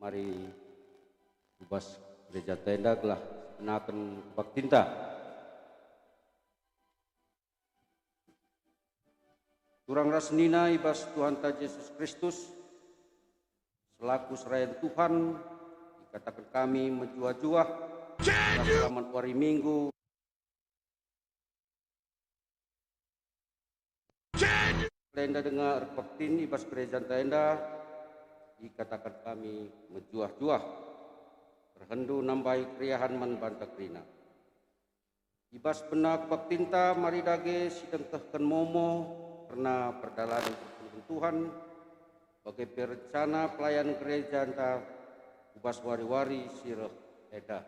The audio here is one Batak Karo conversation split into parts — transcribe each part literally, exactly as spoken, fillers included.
Mari ku bas gereja enda gelah sipenaken kebaktinta. Turang ras senina i bas Tuhanta Jesus Kristus, selaku serayan Tuhan, ikataken kami mejuah-juah, selamat wari Minggu. Enda denga erkebaktin i bas gerejanta enda, ikataken kami mejuah-juah, erhendu nambahi keriahen man banta kerina. I bas bena kebaktinta mari dage sidengkehken momo kerna perdalanen perpulungen Tuhan, bage pe rencana pelayanen gerejanta ku bas wari-wari si reh enda.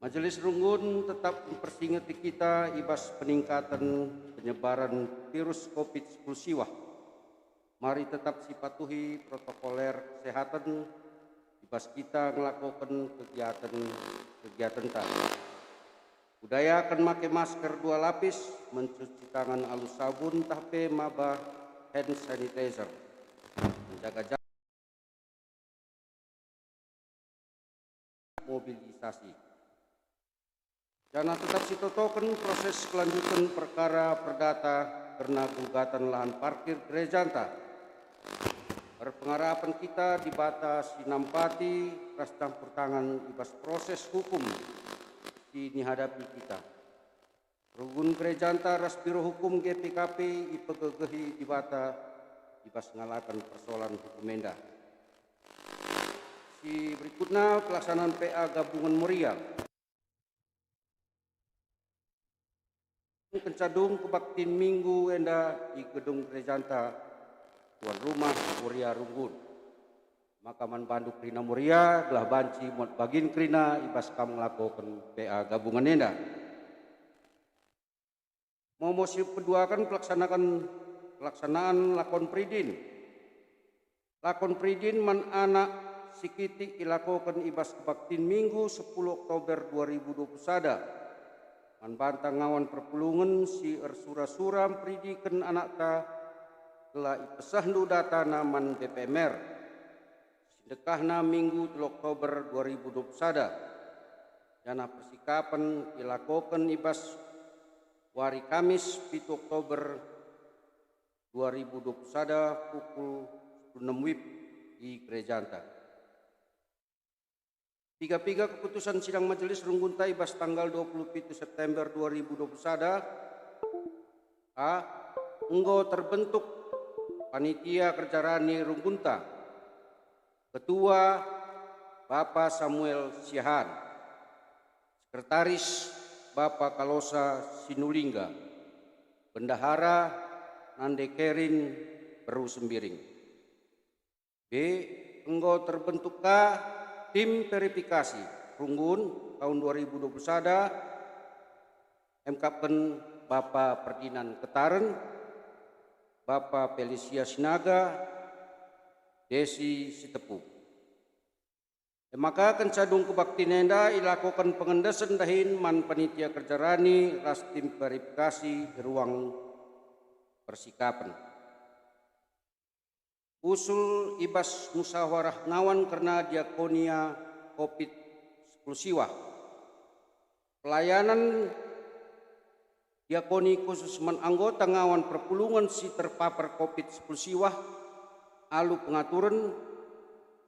Majelis Runggun tetap mempersingeti kita i bas peningkatan penyebaran virus covid sepuluh siwah. Mari tetap sipatuhi protokoler kesehatan i bas kita ngelakoken kegiaten-kegiatenta. Udayaken make masker dua lapis, mencuci tangan alu sabun ntah pe maba hand sanitizer, menjaga jarak, mobilisasi. Janah tetap sitotoken proses kelanjuten perkara perdata kerna gugatan lahan parkir gerejanta. Erpengarapen kita Dibata si nampati ras campur tangan i bas proses hukum si nihadapi kita. Runggun gerejanta ras Biro Hukum G P K P ipegegehi Dibata i bas ngalaken persoalan hukum enda. Si berikutna, pelaksanaan P A Gabungan Moria. Kenca dung kebaktin Minggu enda i gedung gerejanta, tuan rumah Moria Runggun. Maka man bandu kerina Moria, gelah banci muat bagin kerina i bas kam ngelakoken P A Gabungan enda. Momo si peduaken pelaksanaken, pelaksanaan lakon peridin. Lakon peridin man anak si kitik ilakoken i bas kebaktin Minggu sepuluh Oktober dua ribu dua puluh sada. Man banta ngawan perpulungen si ersura-sura mperidiken anakta, gelah ipesehndu datana man B P M R. Si ndekahna Minggu telu Oktober dua ribu dua puluh sada, janah persikapen ilakoken i bas wari Kamis pitu Oktober dua ribu dua puluh sada pukul sepuluh enem wib i gerejanta. Piga-piga keputusan sidang Majelis Runggunta i bas tanggal dua puluh pitu September dua ribu dua puluh sada, a, enggo terbentuk Panitia Kerja Rani Runggunta. Ketua, Bapa Samuel Siahaan. Sekretaris, Bapa Kalosa Sinulingga. Bendahara, Nande Kerin, Beru Sembiring. B, enggo terbentuk ka tim verifikasi Runggun tahun dua ribu dua puluh sada, emkapken Bapa Ferdinand Ketaren, Bapa Felicia Sinaga, Desi Sitepu. E maka kenca dung kebaktin enda ilakoken pengendesen dahin man panitia kerja rani ras tim verifikasi i ruang persikapen. Usul i bas musawarah ngawan kerna diakonia covid sepuluh siwah. Pelayanan diakoni khusus man anggota ngawan perpulungen si terpapar covid sepuluh siwah alu pengaturen: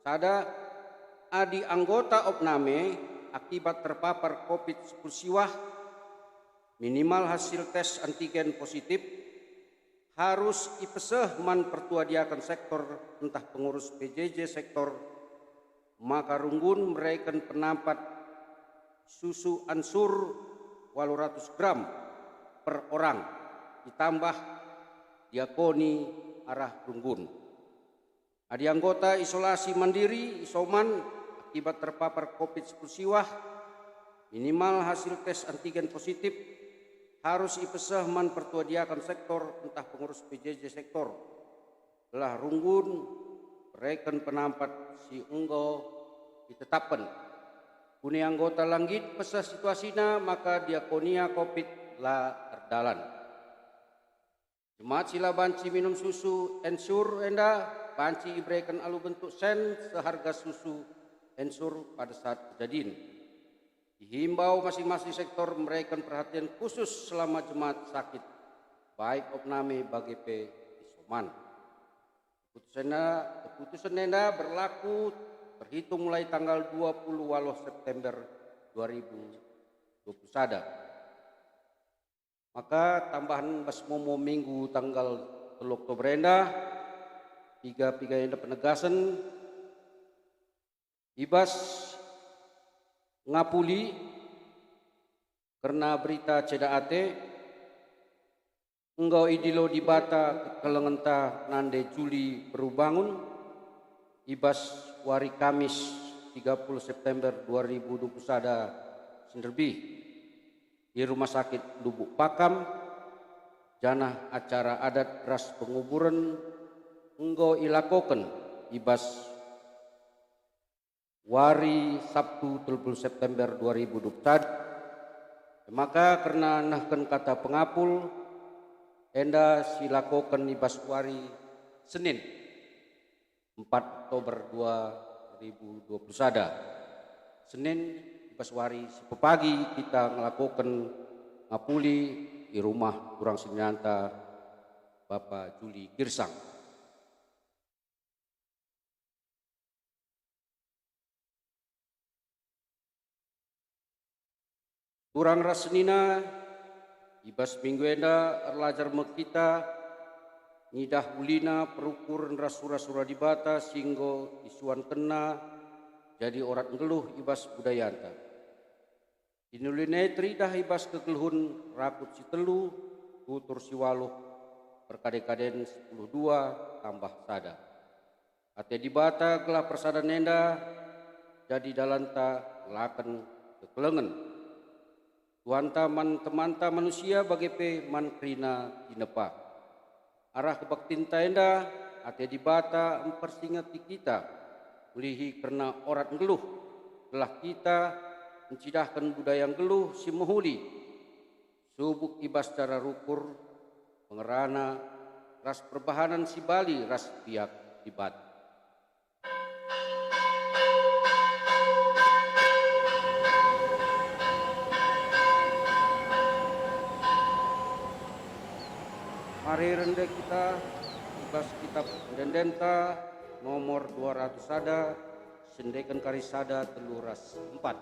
sada, adi anggota opname akibat terpapar covid sepuluh siwah minimal hasil tes antigen positif, harus ipeseh man pertua diaken sektor ntah pengurus P J J sektor maka runggun mereken penampat susu ansur walu ratus gram per orang, itambah diakoni arah runggun. Adi anggota isolasi mandiri, isoman, akibat terpapar covid sepuluh siwah, minimal hasil tes antigen positif, harus ipeseh man pertua diaken sektor ntah pengurus P J J sektor, gelah runggun mereken penampat si enggo itetapken. Kune anggota la nggit peseh situasina, maka diakonia covid la erdalan. Jemaat si la banci minum susu ensur enda banci ibereken alu bentuk sen seharga susu ensur pada saat kejadin. Ihimbau masing-masing sektor mereken perhatian khusus selama jemaat sakit, baik opname bage pe isoman. Keputusen, keputusen enda berlaku terhitung mulai tanggal dua puluh waluh September dua ribu dua puluh sada. Maka tambahen bas momo Minggu tanggal telu Oktober enda, piga-piga enda penegasen i bas ngapuli kerna berita ceda ate, enggo idilo Dibata kekelengenta nande Juli Perubangun i bas wari Kamis tiga puluh September dua ribu dua puluh sada si nderbih i Rumah Sakit Lubuk Pakam, janah acara adat ras penguburen enggo ilakoken i bas wari Sabtu telu puluh September dua ribu dua puluh sada. Maka kerna nehken kata pengapul enda silakoken i bas wari Senin, empat Oktober dua ribu dua puluh sada. Senin, i bas wari si pepagi kita ngelakoken ngapuli i rumah turang seninanta Bapa Juli Girsang. Turang ras senina, i bas minggu enda erlajar me kita ngidah ulina perukuren ras sura-sura Dibata si enggo isuankenNa jadi orat nggeluh i bas budayanta. Inulina e teridah i bas kegeluhen rakut si telu, tutur si waluh, perkade-kaden sepuluh dua tambah sada. Ate Dibata gelah persadan enda jadi dalanta ngelaken kekelengen. Tuhanta man temanta manusia bage pe man kerina tinepa. Arah kebaktinta enda, ate Dibata mpersingeti kita, mulihi kerna orat nggeluh, gelah kita ncidahken budaya nggeluh si mehuli, subuk i bas cara rukur, pengerana, ras perbahanen si bali ras biak Dibata. Mari rende kita i bas kitab ende-endenta nomor dua ratus sada, si endeken kari sada, telu ras empat.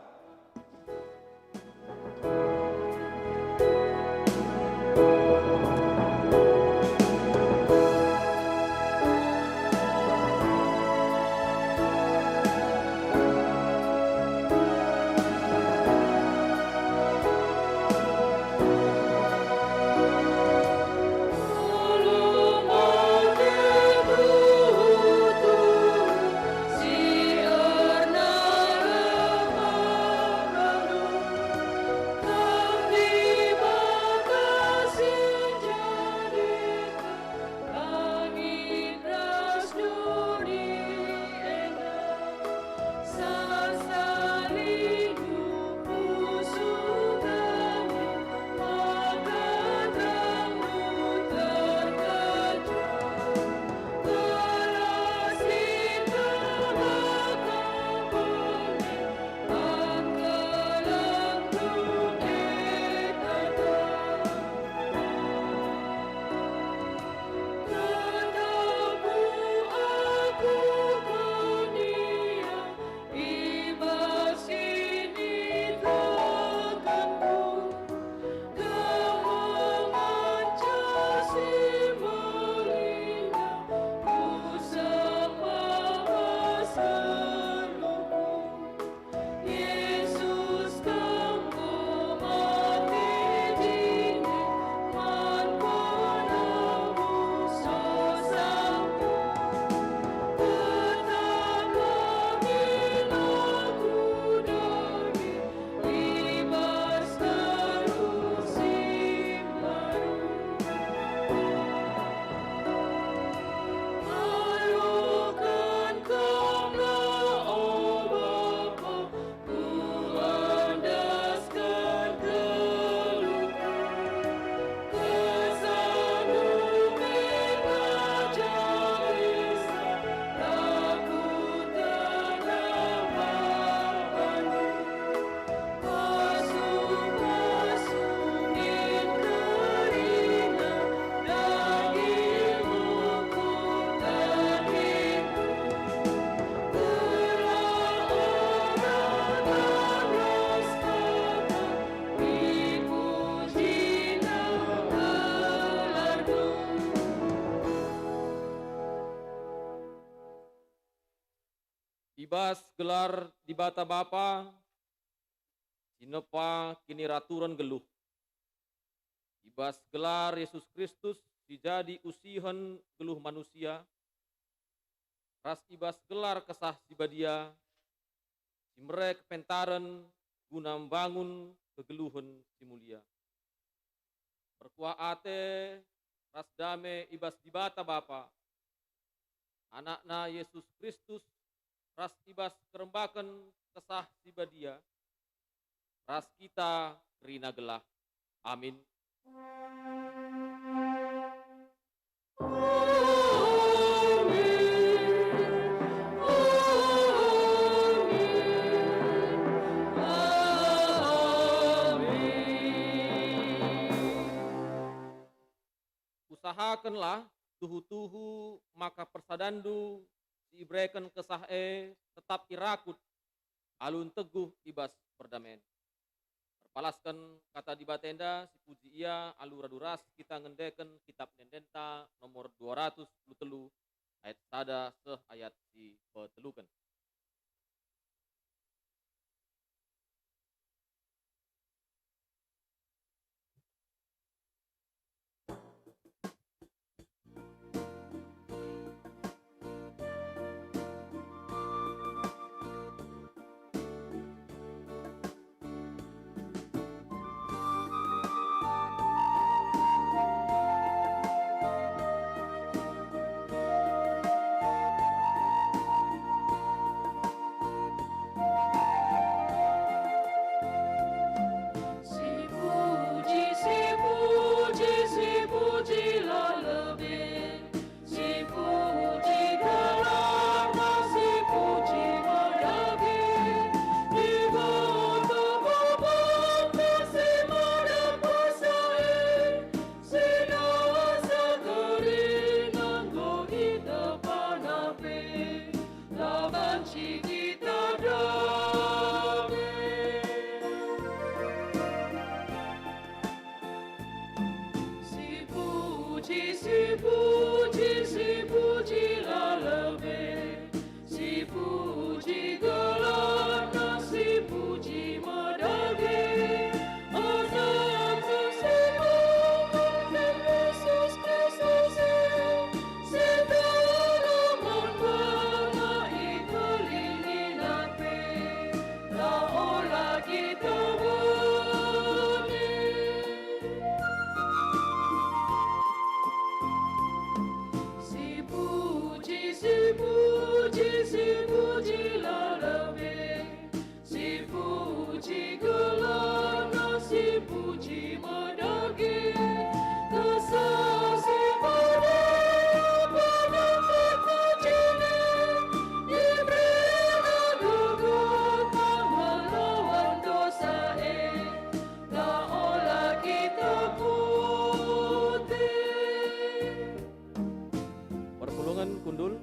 I bas gelar Dibata Bapa, si nepa kiniraturen geluh, i bas gelar Yesus Kristus si jadi usihen geluh manusia, ras i bas gelar Kesah Si Badia, si mere kepentaren guna mbangun kegeluhen si mulia. Perkuah ate ras dame i bas Dibata Bapa, Anakna Yesus Kristus, ras i bas kerembaken Kesah Si Badia, ras kita kerina gelah. Amin. Usahakenlah tuhu-tuhu maka persadanndu si ibereken Kesah e tetap irakut alu nteguh i bas perdamen. Erpalasken kata Dibata enda, sipuji Ia alu radu ras kita ngendeken kitap ende-endenta nomor dua ratus sepuluh telu ayat sada seh ayat si peteluken. Sipuji, sipuji, sipuji la lebe. Sipuji gelarna, sipuji me dage. Dibata Bapanta si mada kuasa e, si ndasa kerina enggo itepana pe, la banci kita dame. Sipuji, sipuji, sipuji la lebe. Sipuji gelarna, sipuji me dage. Anakna si mungkun Yesus Kristus e, si telah man bana ikelingina pe, la ola kita bage. Sipuji, sipuji, sipuji la lebe. Sipuji gelarna, sipuji me dage. Kesah Si Badia penempatna jine, iberena gegehna ngelawan dosa e, la ola kita putih. Perpulungen kundul.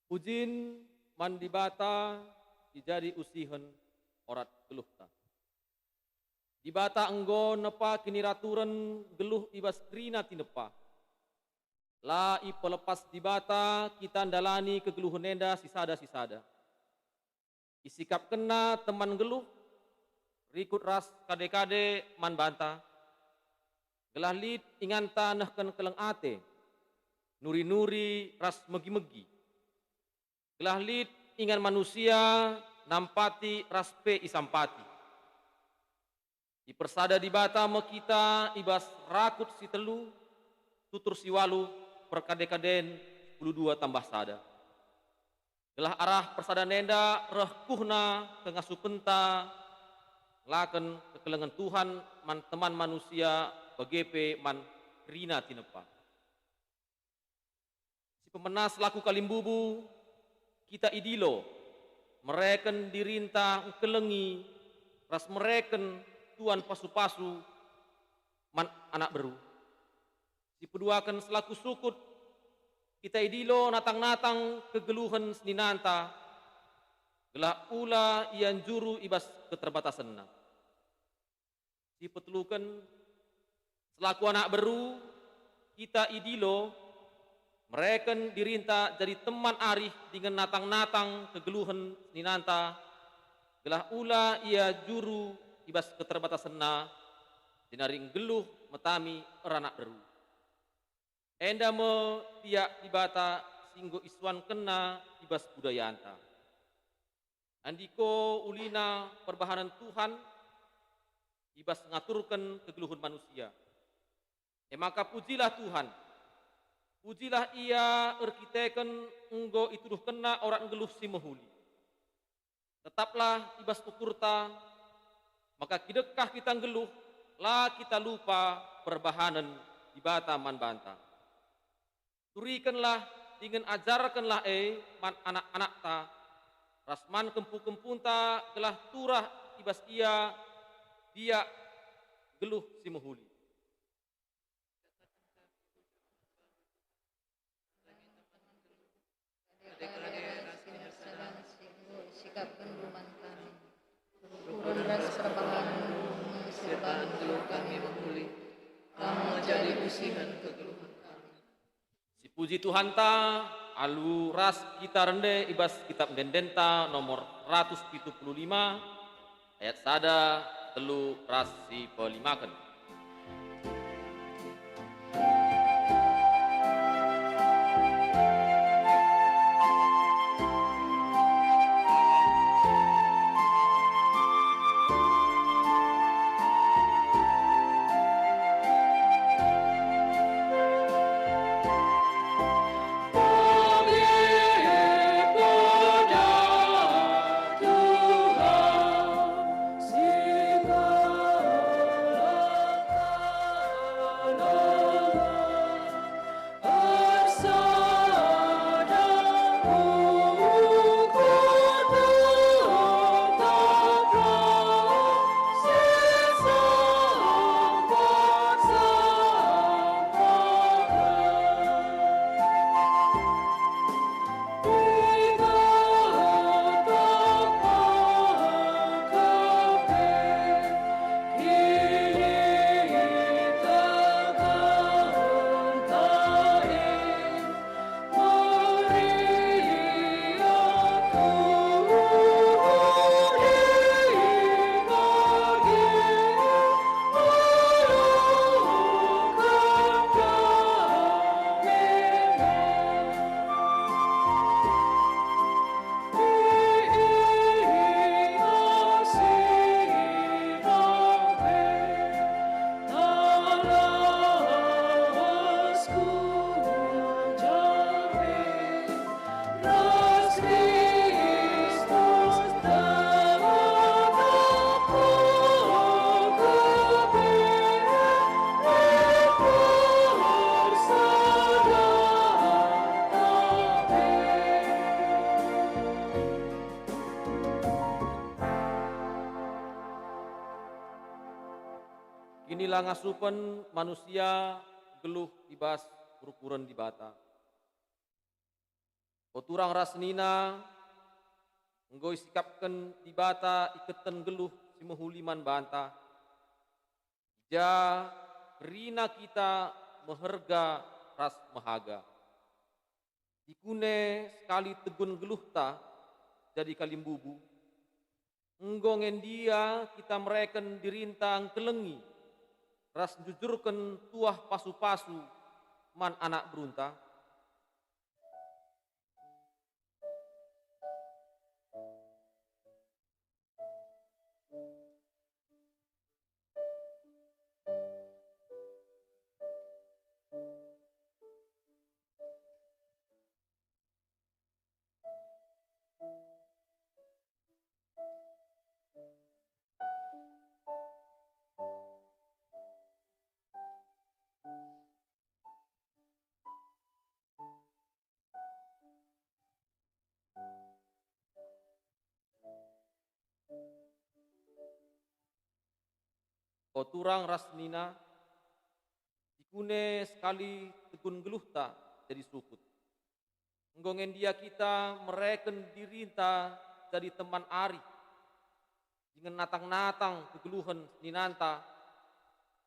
Pujin man Dibata si jadi usihen orat geluhta. Dibata enggo nepa kiniraturen geluh i bas kerina tinepa. La ipelepas Dibata kita ndalani kegeluhen enda sisada-sisada. Isikapkenna teman nggeluh, rikut ras kade-kade man banta, gelah lit inganta nehken keleng ate, nuri-nuri ras megi-megi. Gelah lit ingan manusia nampati ras pe isampati. Ipersada Dibata me kita i bas rakut si telu, tutur si walu, perkade-kaden sepuluh dua tambah sada. Gelah arah persadan enda reh kuhna kengasupenta ngelaken kekelengen Tuhan man teman manusia bage pe man kerina tinepa. Si pemena selaku kalimbubu, kita idilo mereken dirinta engkelengi ras mereken tuan pasu-pasu man anak beru. Si peduaken selaku sukut, kita idilo natang-natang kegeluhen seninanta, gelah ula ia njuru i bas keterbatasenna. Si peteluken, selaku anak beru, kita idilo Mereken dirinta jadi teman arih dingen natang-natang kegeluhen seninanta, gelah ula ia juru i bas keterbatasenna, jenari nggeluh metami eranak deru. Enda me biak Dibata si enggo isuankenNa i bas budayanta. Andiko ulina perbahanen Tuhan i bas ngaturken kegeluhen manusia. E maka pujilah Tuhan. Pujilah Ia erkiteken enggo ituduhkenNa orak nggeluh si mehuli. Tetaplah i bas ukurta, maka kidekah kita nggeluh, la kita lupa perbahanen Dibata man banta. Turikenlah dingen ajarkenlah e man anak-anakta, ras man kempu-kempunta gelah turah i bas ia biak nggeluh si mehuli. Kade-kade ras kinirsadan si enggo isikapkenndu man kami. Rukuren ras perbahanenndu me si erbahan geluh kami mehuli. Kam me jadi usihen kegeluhen kami. Sipuji Tuhanta, alu ras kita rende i bas Kitap Ende-endenta nomor seratus pitu puluh lima, ayat sada, telu ras si pelimaken. Kinilangasupen manusia nggeluh i bas rukuren Dibata. O turang ras senina, enggo isikapken Dibata iketen nggeluh si mehuli man banta. I ja kerina kita meherga ras mehaga. Dikune sekali tegun geluhta jadi kalimbubu, enggo nge ndia kita mereken dirinta ngkelengi ras njujurken tuah pasu-pasu man anak berunta? O turang ras senina, dikune sekali tegun geluhta jadi sukut. Enggo nge ndia kita mereken dirinta jadi teman arih, dingen natang-natang kegeluhen seninanta,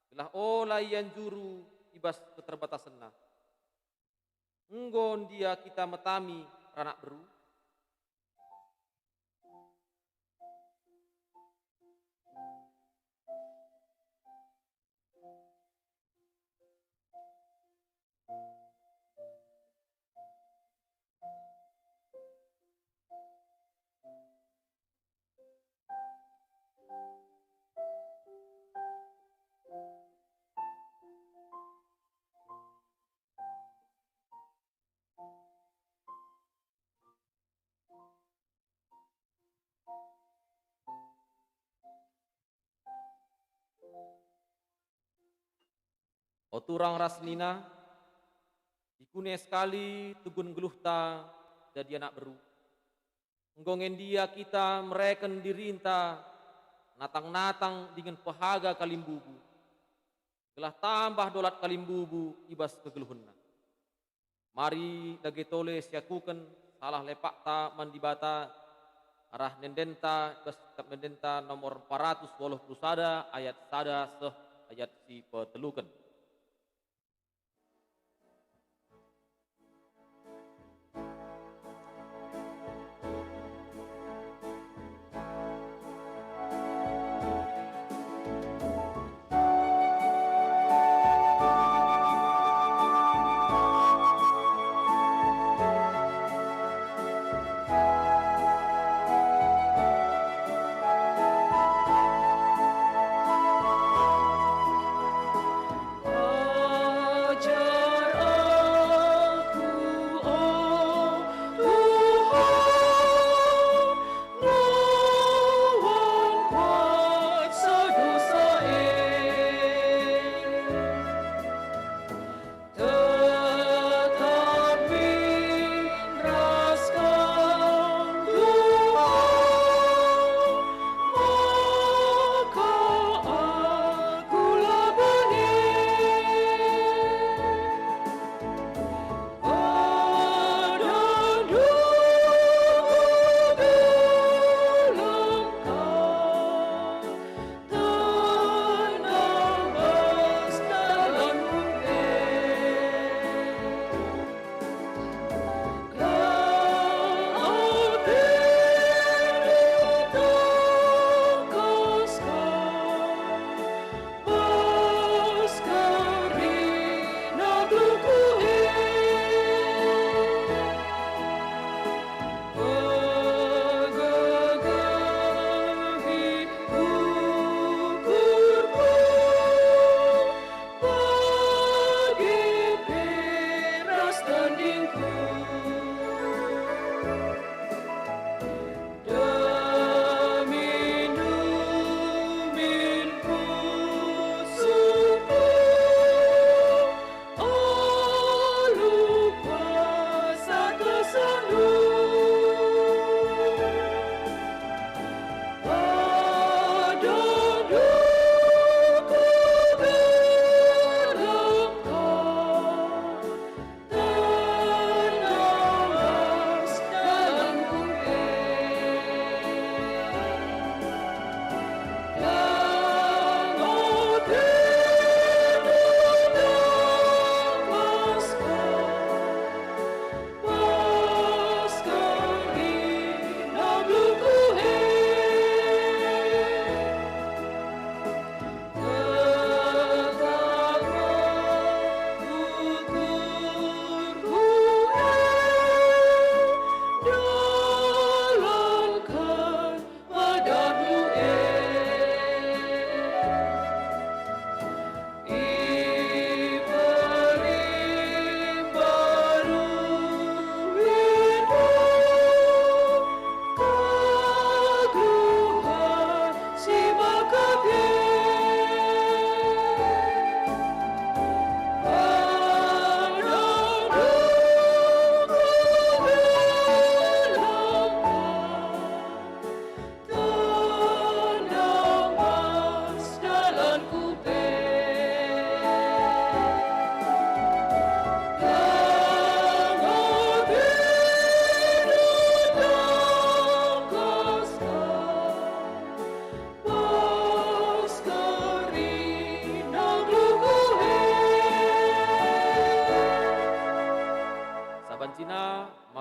gelah ola ia njuru i bas keterbatasenna. Enggo ndia kita metami ranak beru? O turang ras senina, ikune sekali tugun geluhta jadi anak beru. Enggo nge ndia kita mereken dirinta natang-natang dingen pehaga kalimbubu, gelah tambah dolat kalimbubu i bas kegeluhenna. Mari dage tole siakuken salah lepakta man Dibata arah nendenta i bas Kitab Nendenta nomor empat ratus waluh puluh sada ayat sada seh ayat si peteluken.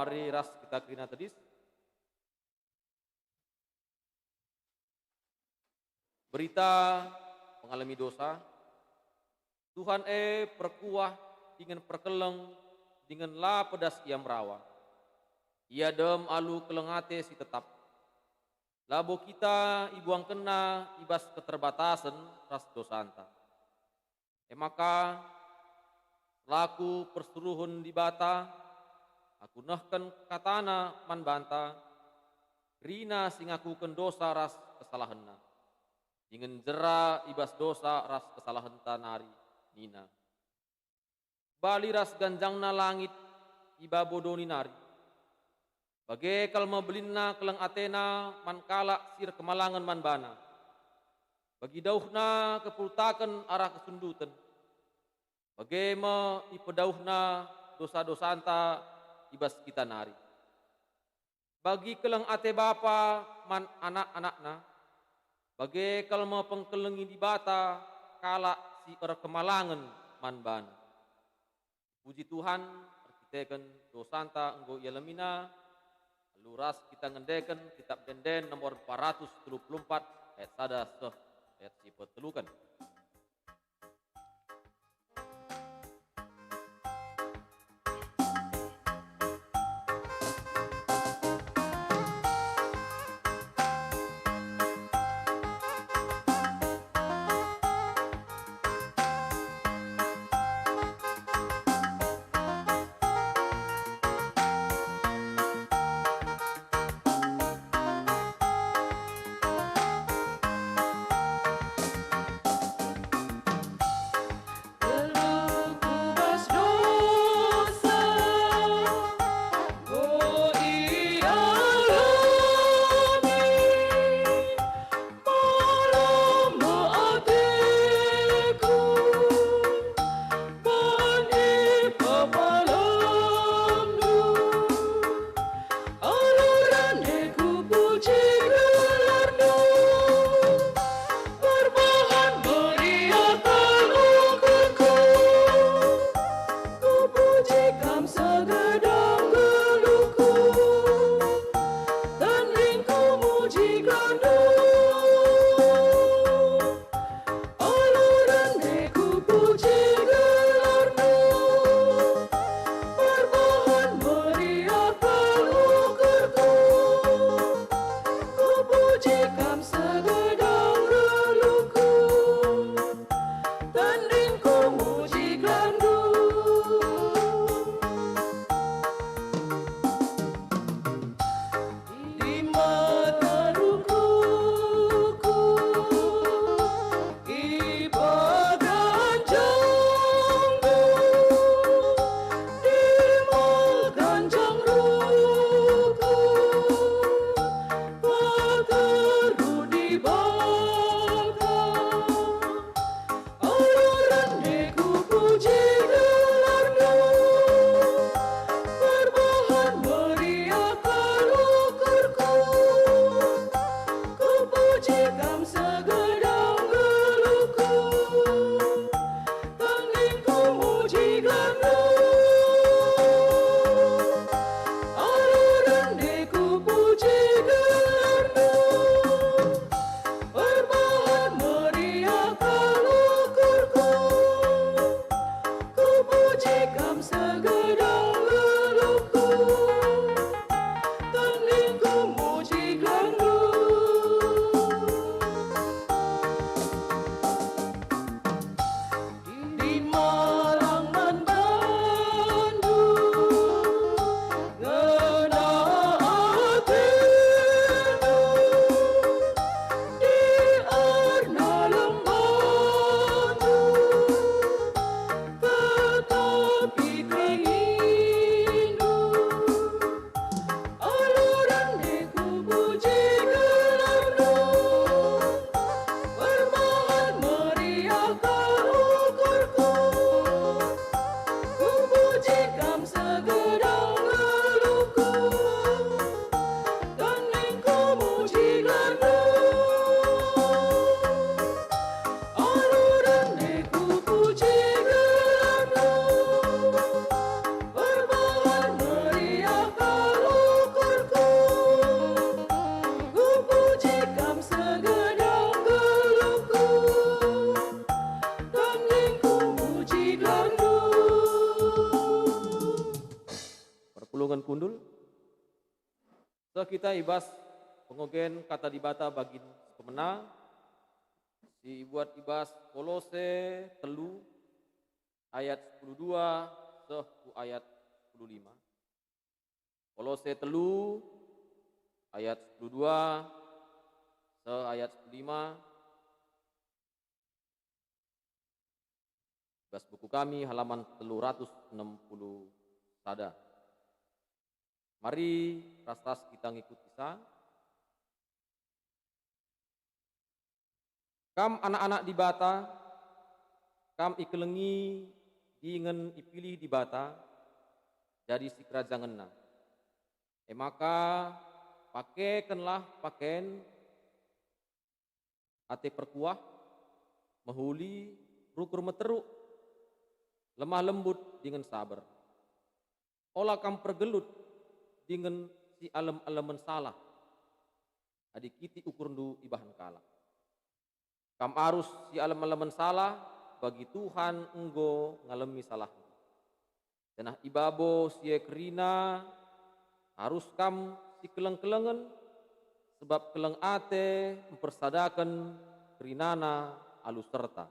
Mari ras kita kerina tedis. Berita pengalemi dosa. Tuhan e perkuah dingen perkeleng, dingen la pedas Ia merawa. Ia dem alu keleng ate si tetap. Labo kita ibuangkenNa i bas keterbatasen ras dosanta. E maka, selaku persuruhen Dibata, aku nehken kataNa man banta, kerina si ngakuken dosa ras kesalahenna, dingen jera i bas dosa ras kesalahenta nari, nina, "Bali ras ganjangna langit i babo doni nari, bage kal me belinna keleng atena man kalak si erkemalangen man bana. Bagi dauhna kepultaken arah kesunduten, bage me ipedauhna dosa-dosanta i bas kita nari. Bagi keleng ate bapa man anak-anakna, bage kal me pengkelengi Dibata kalak si erkemalangen man bana." Puji Tuhan, erkiteken dosanta enggo ialemiNa, alu ras kita ngendeken Kitap Ende-enden nomor empat ratus telu puluh empat, ayat sada seh ayat si peteluken. Seh kita i bas pengogen Kata Dibata bagin si pemena, si ibuat i bas Kolose telu ayat sepuluh dua seh ku ayat sepuluh lima. Kolose telu ayat sepuluh dua seh ayat sepuluh lima. Bas buku kami halaman telu ratus enam puluh sada. Mari ras-ras kita ngikutisa. Kam anak-anak Dibata, kam ikelengi dingen ipilih Dibata jadi sikerajangenNa. E maka, pakekenlah paken ate perkuah, mehuli, rukur meteruk, lemah lembut dingen saber. Ola kam pergelut dingen si alem-alemen salah, adi kitik ukurndu ibahan kalak. Kam arus si alem-alemen salah, bagi Tuhan enggo ngalemi salahndu. Janah i babo si e kerina, arus kam sikeleng-kelengen, sebab keleng ate mpersadaken kerinana alu serta.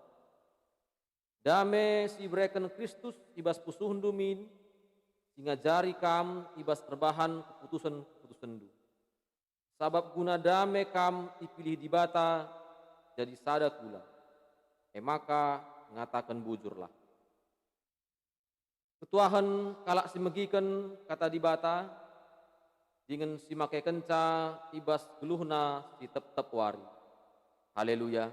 Dame si ibereken Kristus i bas pusuhndu min, si ngajari kam i bas erbahan keputusen-keputusenndu. Sabap guna dame kam ipilih Dibata jadi sada kula. E maka, ngataken bujurlah. Ketuahen kalak si megiken Kata Dibata dingen si makekenca i bas geluhna si tep-tep wari. Haleluya!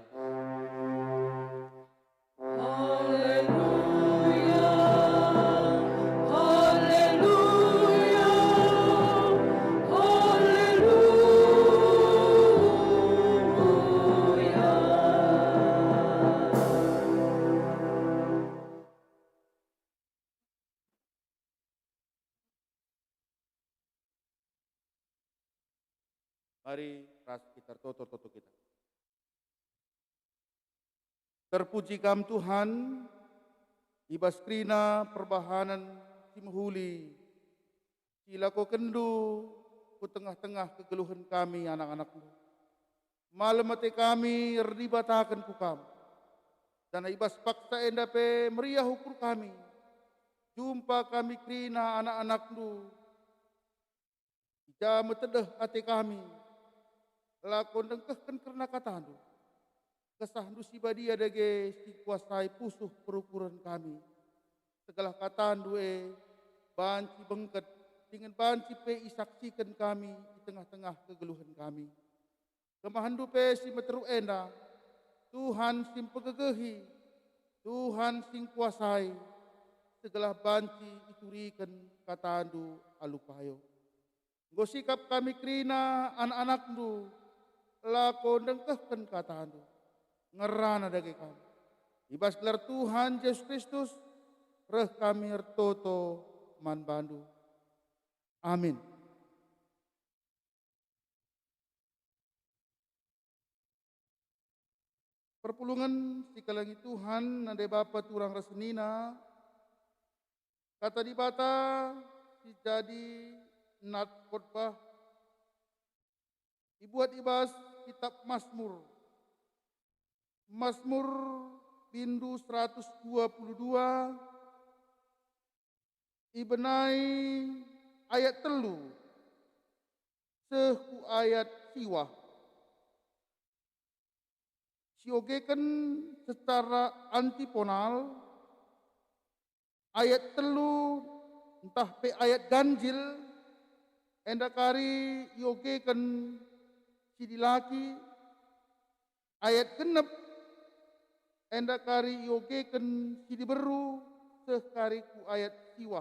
Haleluya, haleluya, haleluya. Mari ras kita ertoto-toto kita. Terpuji Kam, Tuhan, i bas kerina perbahanen si mehuli si ilakokenndu ku tengah-tengah kegeluhen kami anak-anakNdu. Malem ate kami erdibataken ku Kam, janah i bas paksa enda pe meriah ukur kami. Jumpa kami kerina anak-anakNdu, i ja metedeh ate kami, lako ndengkehken kerna katandu. KesahNdu si Badia dage si kuasai pusuh perukuren kami. Segelah katandu e banci bengket, dingen banci pe isaksiken kami i tengah-tengah kegeluhen kami. KemahenNdu pe si meteruk enda, Tuhan si mpegegehi, Tuhan si ngkuasai, segelah banci ituriken katandu alu payo. Enggo sikap kami kerina anak-anakNdu, lako ndengkehken katandu. Ngerana dage kami. I bas gelar Tuhan Jesus Kristus, reh kami ertoto man bandu. Amin. Perpulungen si ikelengi Tuhan, nande bapa turang ras senina, Kata Dibata si jadi nat khotbah ibuat i bas Kitap Masmur. Masmur bindu seratus dua puluh dua, ibenai ayat telu seh ku ayat siwah. Siogeken secara antiponal, ayat telu ntah pe ayat ganjil, enda kari iogeken si dilaki, ayat genep enda kari iogeken si diberu, seh kari ku ayat siwah.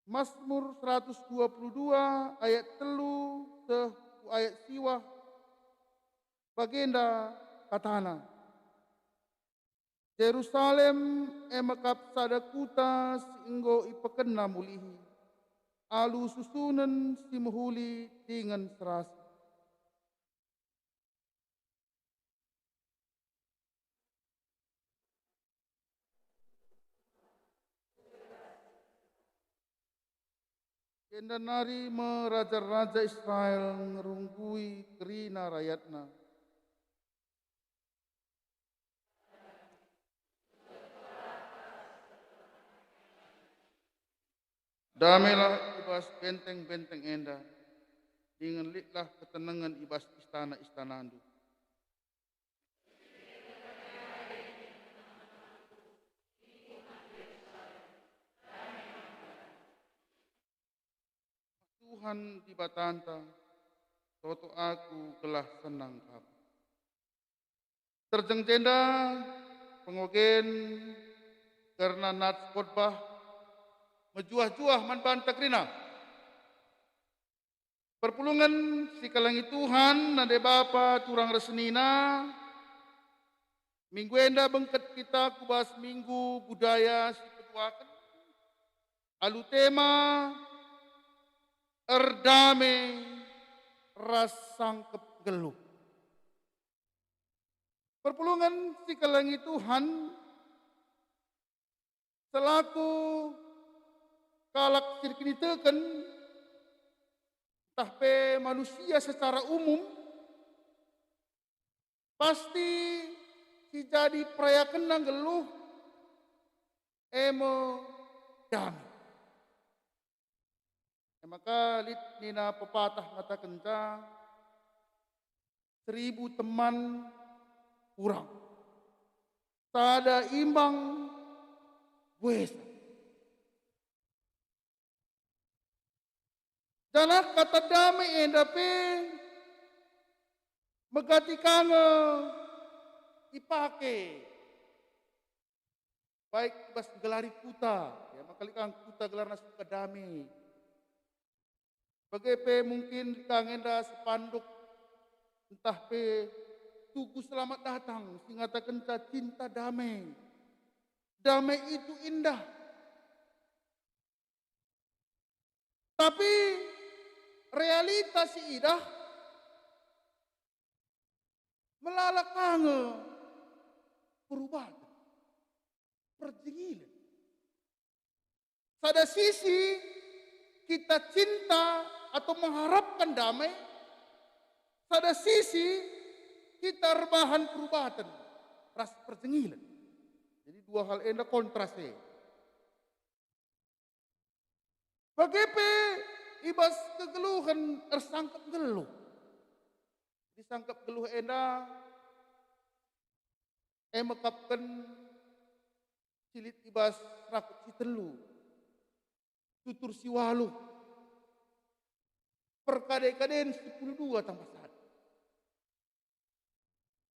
Masmur seratus dua puluh dua ayat telu seh ku ayat siwah, bagenda katana, "Jerusalem e mekap sada kuta si enggo ipekenna mulihi, alu susunen si mehuli dingen serasi." Enda nari me raja-raja Israel ngerunggui kerina rayatna. Damelah i bas benteng-benteng enda, dingen litlah ketenengen i bas istana-istanandu. Tuhan Dibatanta, toto aku gelah senang kam. Terjeng jenda pengogen kerna nats khotbah mejuah-juah man banta kerina. Perpulungen si kelengi Tuhan, nande bapa turang ras senina, minggu enda bengket kita ku bas Minggu Budaya si peduaken alu tema Erdame ras Sangkep Nggeluh. Perpulungen si kelengi Tuhan, selaku kalak si erkiniteken, ntah pe manusia secara umum, pasti si jadi perayakenna nggeluh e me dame. E maka lit nina pepatah ngatakenca, "Seribu teman kurang, sada imbang buesa." Janah kata dame enda pe megati ka nge ipake, baik i bas nggelari kuta, ya, maka lit ka nge kuta gelarna Sukadame. Bage pe mungkin lit ka nge enda sepanduk ntah pe tugu selamat datang si ngatakenca cinta damai. Damai itu indah. Tapi realita si idah melala ka nge perubaten, perjengilen. Sada sisi kita cinta atau mengharapkan damai, sada sisi kita erbahan perubaten ras perjengilen. Jadi dua hal enda kontras e. Bage pe i bas kegeluhen ersangkep nggeluh. Jadi sangkep nggeluh enda e mekapken si lit i bas rakut si telu, tutur si waluh, perkade-kaden sepuluh dua tambah sada.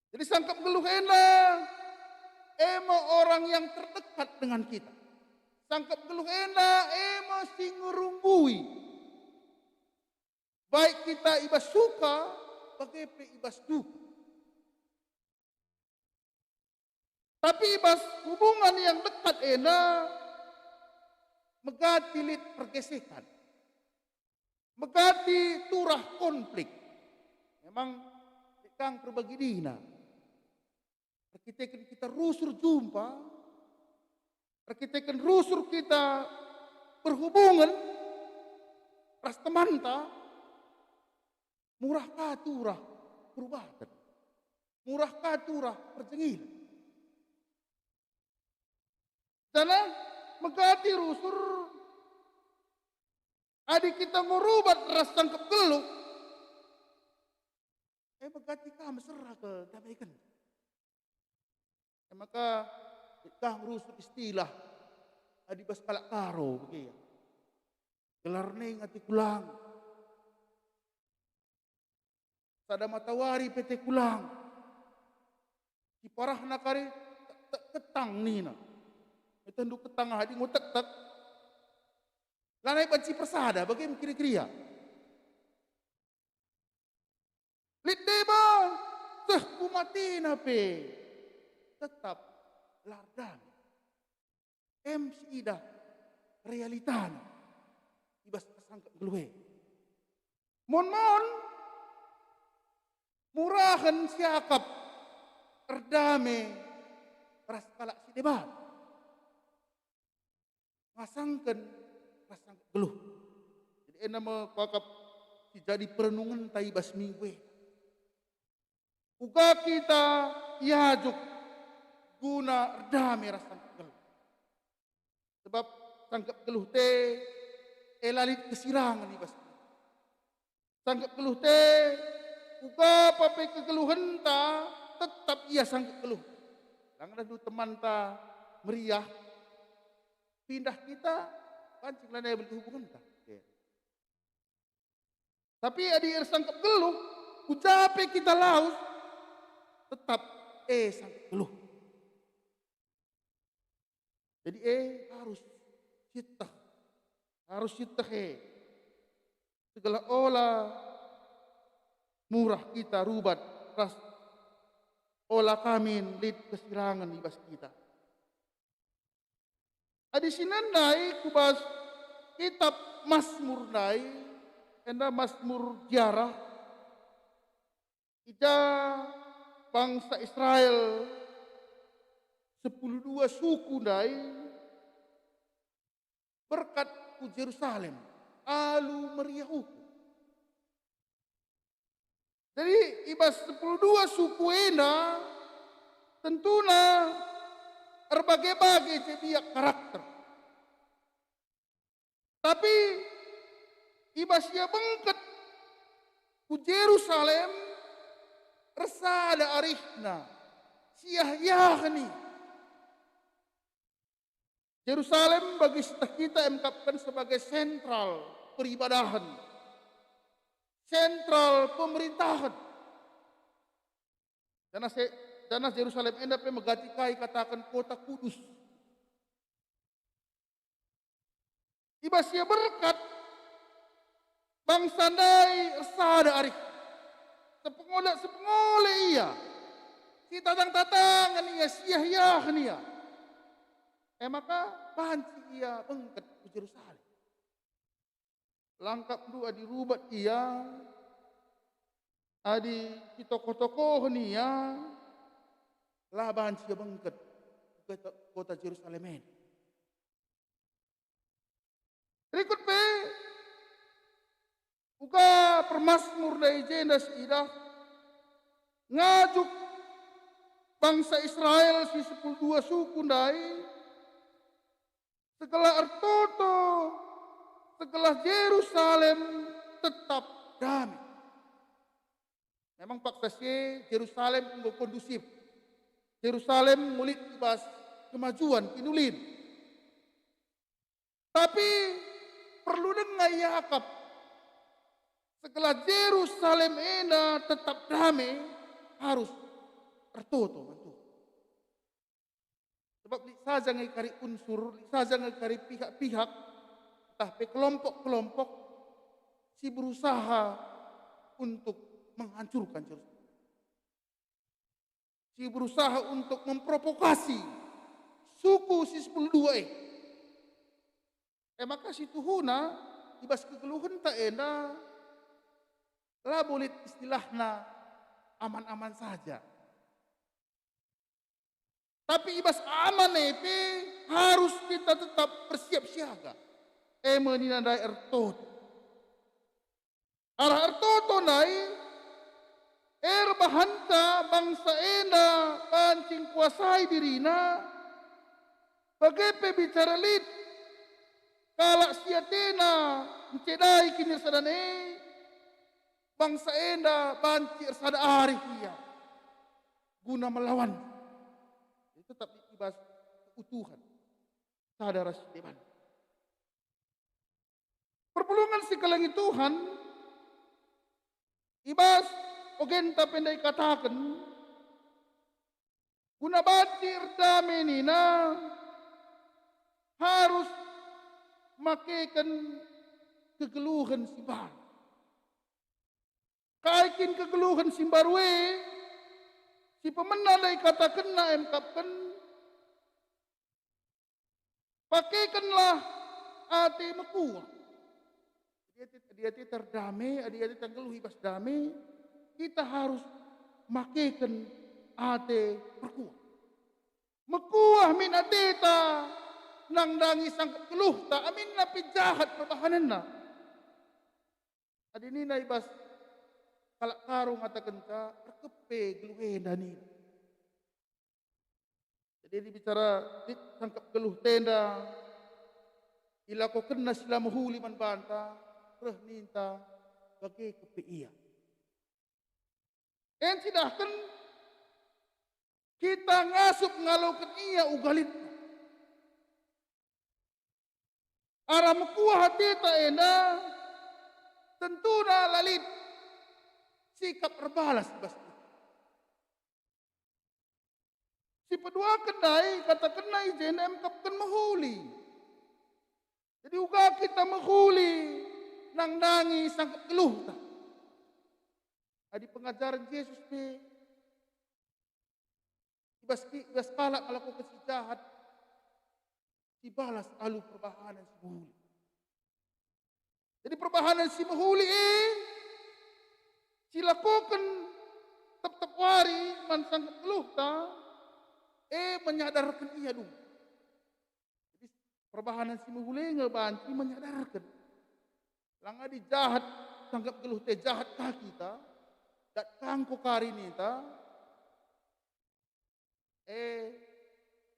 Jadi sangkep nggeluh enda e me orang yang terdekat dengan kita. Sangkep nggeluh enda e me si ngerunggui, baik kita i bas suka, bage pe i bas duka. Tapi i bas hubungan yang dekat enda megati lit pergesekan, megati turah konflik. Memang lit ka nge perbagidina. Erkiteken kita rusur jumpa, erkiteken rusur kita berhubungan ras temanta, murah ka turah perubaten, murah ka turah perjengilen. Janah megati rusur, adi kita enggo rubat ras sangkep nggeluh, e megati ka mesera kedameken. E maka lit ka nge rusur istilah adi bas kalak Karo bage. Gelarna e ngati kulang. Sada matawari pe ate kulang. Siparahna kari tek-tek ketang nina. Itehndu ketang adi enggo tek-tek. Lanai banci persada bage me kira-kira. Lit deba, seh ku matena pe tetap la erdame. Em si idah realitana i bas ersangkep nggeluh e. Mon-mon murahen siakap erdame ras kalak si deban. Ngasangken ras sangkep nggeluh. Jadi Enda me kuakap si jadi perenungenta i bas minggu e. Uga kita iajuk guna erdame ras sangkep geluh. Sebab sangkep geluh te e la lit kesirangen i bas kita. Sangkep geluh te, uga pe kegeluhenta, tetap ia sangkep geluh. Lang dah du temanta meriah, pindah kita, banci lanai belit hubungenta. Tapi adi ersangkep geluh, ku ja pe kita lawes, tetap e sangkep geluh. Jadi e harus sieteh, harus sieteh e. Segelah ola murah kita rubat ras ola kamin lit kesirangen i bas kita. Adi si nandai ku bas kitab Masmur ndai, enda Masmur ziarah, i ja bangsa Israel sepuluh dua suku ndai berkat ku Jerusalem alu meriah ukur. Jadi, i bas sepuluh dua suku enda, tentuna erbage-bage je biak karakter. Tapi, i bas ia bengket ku Jerusalem, ersada arihna, siah-iahna. Jerusalem bagi sieteh kita emkapken sebagai sentral peribadahen, sentral pemerintahen. Janah se-, janah Jerusalem enda pe megati kai kataken kota kudus. I bas ia berkat, bangsa ndai ersada arih. Sepengole-sepengole ia, sitatang-tatangen ia, siah-iahen ia. E maka banci ia bengket ku Jerusalem. Langkapndu adi rubat ia, adi sitokoh-tokohen ia, la banci ia bengket ku kota, kota Jerusalem enda. Rikut pe, uga permasmur ndai i jenda siidah, ngajuk bangsa Israel si sepuluh dua suku ndai, segelah ertoto, segelah Jerusalem tetap dame. Memang paksa si e Jerusalem enggo kondusif. Jerusalem ngulit i bas kemajuan, kinulin. Tapi perlu denga iakap, segelah Jerusalem enda tetap dame, harus ertoto man Tuhan. Sebab lit saja nge kari unsur, lit saja nge kari pihak-pihak, ntah pe kelompok-kelompok si berusaha untuk menghancurkan Jerusalem. Si berusaha untuk memprovokasi suku si sepuluh dua e. E maka situhuna i bas kegeluhenta enda labo lit istilahna aman-aman saja. Tapi i bas aman e pe harus kita tetap bersiap siaga. E me nina ndai ertoto. Arah ertoto ndai, erbahanta bangsa enda banci ngkuasai dirina, bage pe bicara lit kalak si atena ncedai kinirsadan e, bangsa enda banci ersada arih ia guna melawan. Jadi tetap i bas keutuhan sada ras si deban. Perpulungen si kelengi Tuhan, i bas ogenta pe ndai kataken, guna banci erdame nina, harus makeken kegeluhen si mbaru. Kai kin kegeluhen si mbaru e? Si pemena ndai katakenna emkapken, pakekenlah ate mekuah. Adi ate, adi ate terdame, adi ate tenggeluh i bas dame, kita harus makeken ate mekuah. Mekuah min ateta nandangi sangkep geluhta, aminna pe jahat perbahanenna. Adi nina i bas kalak Karo ngatakenca, "Erkepe geluh enda," nina. Jadi, adi bicara lit sangkep geluh enda, ilakokenna si la mehuli man banta, reh ninta, "Bage kepe ia." En cidahken kita ngasup ngaloken ia uga lit. Arah mekuah ateta enda, tentuna la lit sikap erbalas i bas kita. Si peduaken ndai, katakenna i jenda emkapken mehuli. Jadi, uga kita mehuli nandangi sangkep geluhta. Adi pengajaren Jesus pe, i bas ki-, i bas kalak ngelakoken si jahat, sibalas alu perbahanen si mehuli. Jadi, perbahanen si mehuli e, silakoken tep-tep wari man sangkep geluhta, e menyadarken ia dulu. Jadi, perbahanen si mehuli nge banci menyadarken. Lang adi jahat, sangkep geluh te jahat ka kita, dat ka engko kari ninta, e,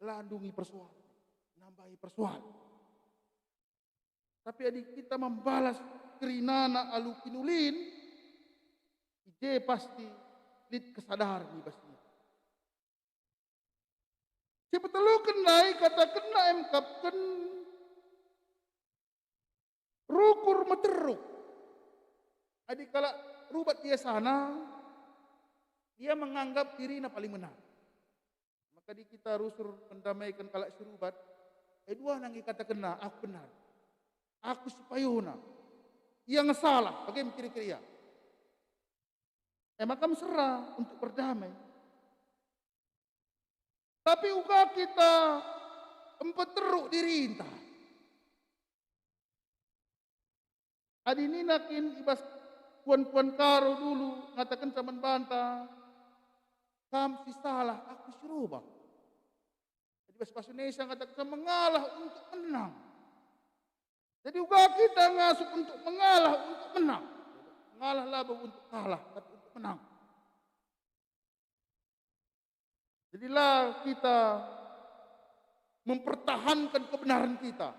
la ndungi persoal, nambahi persoal. Tapi adi kita membalas kerinana alu kinulin, i je pasti lit kesadaren i bas kita. Si peteluken ndai katakenna emkapken rukur meteruk. Adi kalak rubat biasana, ia menganggap dirina paling benar. Maka adi kita rusur mendamaiken kalak si rubat, e, dua nangge katakenna, "Aku benar. Aku si payona. Ia nge salah," bage me kira-kira ia. E maka mesera untuk berdamai. Tapi uga kita empeteruk dirinta. Adi nina kin i bas puan-puan Karo dulu ngatakenca man banta, "Kam si salah, aku si robah." Adi bas bahasa Indonesia ngatakenca, "Mengalah untuk menang." Jadi uga kita ngasup untuk mengalah untuk menang. Mengalah labo untuk kalah, tapi untuk menang. Jadi la kita mempertahankan kebenaran kita.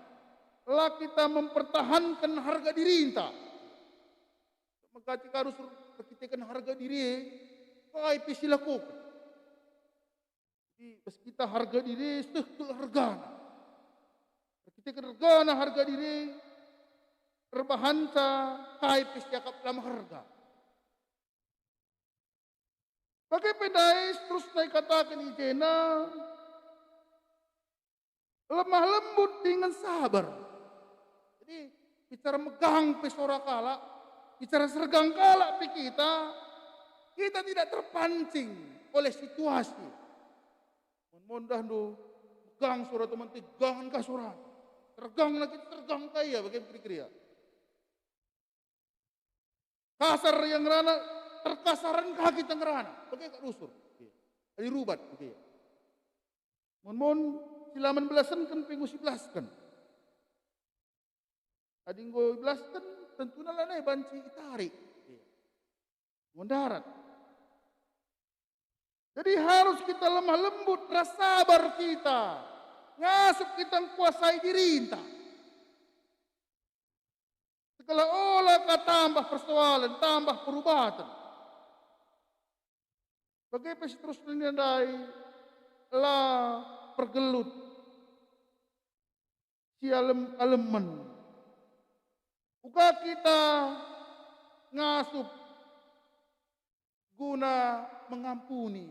La kita mempertahankan harga dirinta. Maka kita harus erkiteken harga diri, kai pe silakoken. Jadi, bas kita harga diri seh kal ergana. Erkiteken ergana harga diri, erbahanca kai pe siakap la meherga. Bage pe ndai seterusna ikataken i jenda, lemah lembut dingen sabar. Jadi, bicara megang pe sora kalak, bicara sergang kalak pe kita, kita tidak terpancing oleh situasi. Mon-mon dah ndo megang sora teman, tegangen ka sora. Tergangna kita, tergang ka ia, bage kira-kira. Kasar ia ngerana, terkasaren ka kita ngerana. Bage kak rusur. Adi rubat, bage. Mon-mon si la man belasenken pe enggo sibelasken. Adi enggo ibelasken, tentuna lanai banci itarik. Enggo ndarat. Jadi harus kita lemah lembut ras sabar kita. Ngasup kita ngkuasai dirinta. Sekalak ola ka tambah persoalen, tambah perubaten. Bage pe seterusna ndai la pergelut, sialem-alemen. Uga kita ngasup guna mengampuni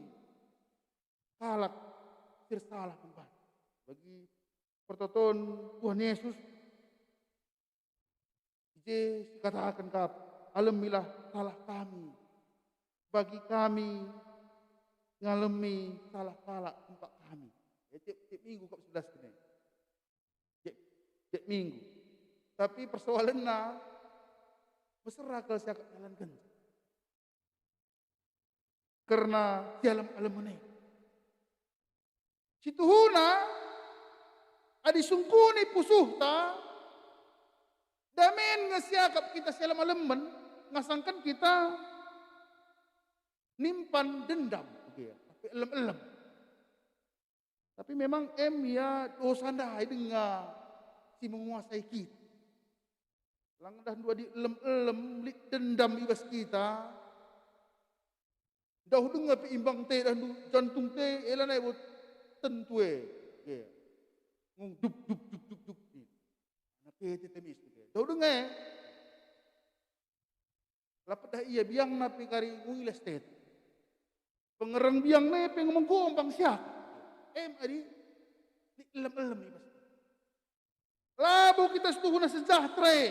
kalak si ersalah man banta. Bagi pertoton Tuhan Yesus, i je sikataken kap, "Alemilah salah kami, bagi kami ngalemi salah kalak empak kami." Ya, tiap, tiap minggu kap sebelas kene. Tiap, tiap minggu. Tapi persoalenna mesera kal siakap dalanken. Kerna sialem-alemen e. Situhuna, adi sungkuni pusuhta, damen nge siakap kita sialem-alemen, ngasangken kita nimpan dendam, gitu ya, tapi elem-elem. Tapi memang em ia dosa ndai denga si menguasai kita. Lang dah ndu adi elem-elem, lit dendam i bas kita. Dauh denga pe imbang te, dah ndu jantung te, e lanai bo tentu e. Ge. Nggung dup, dup, dup, dup, dup. Anak e te temis tu ke. Dauh denga e. La pedah ia biangna pe kari nguiles tet. Pengereng biangna pe ngomong gombang siak. Em adi, lit elem-elem i bas. Labo kita situhuna sejahtera e.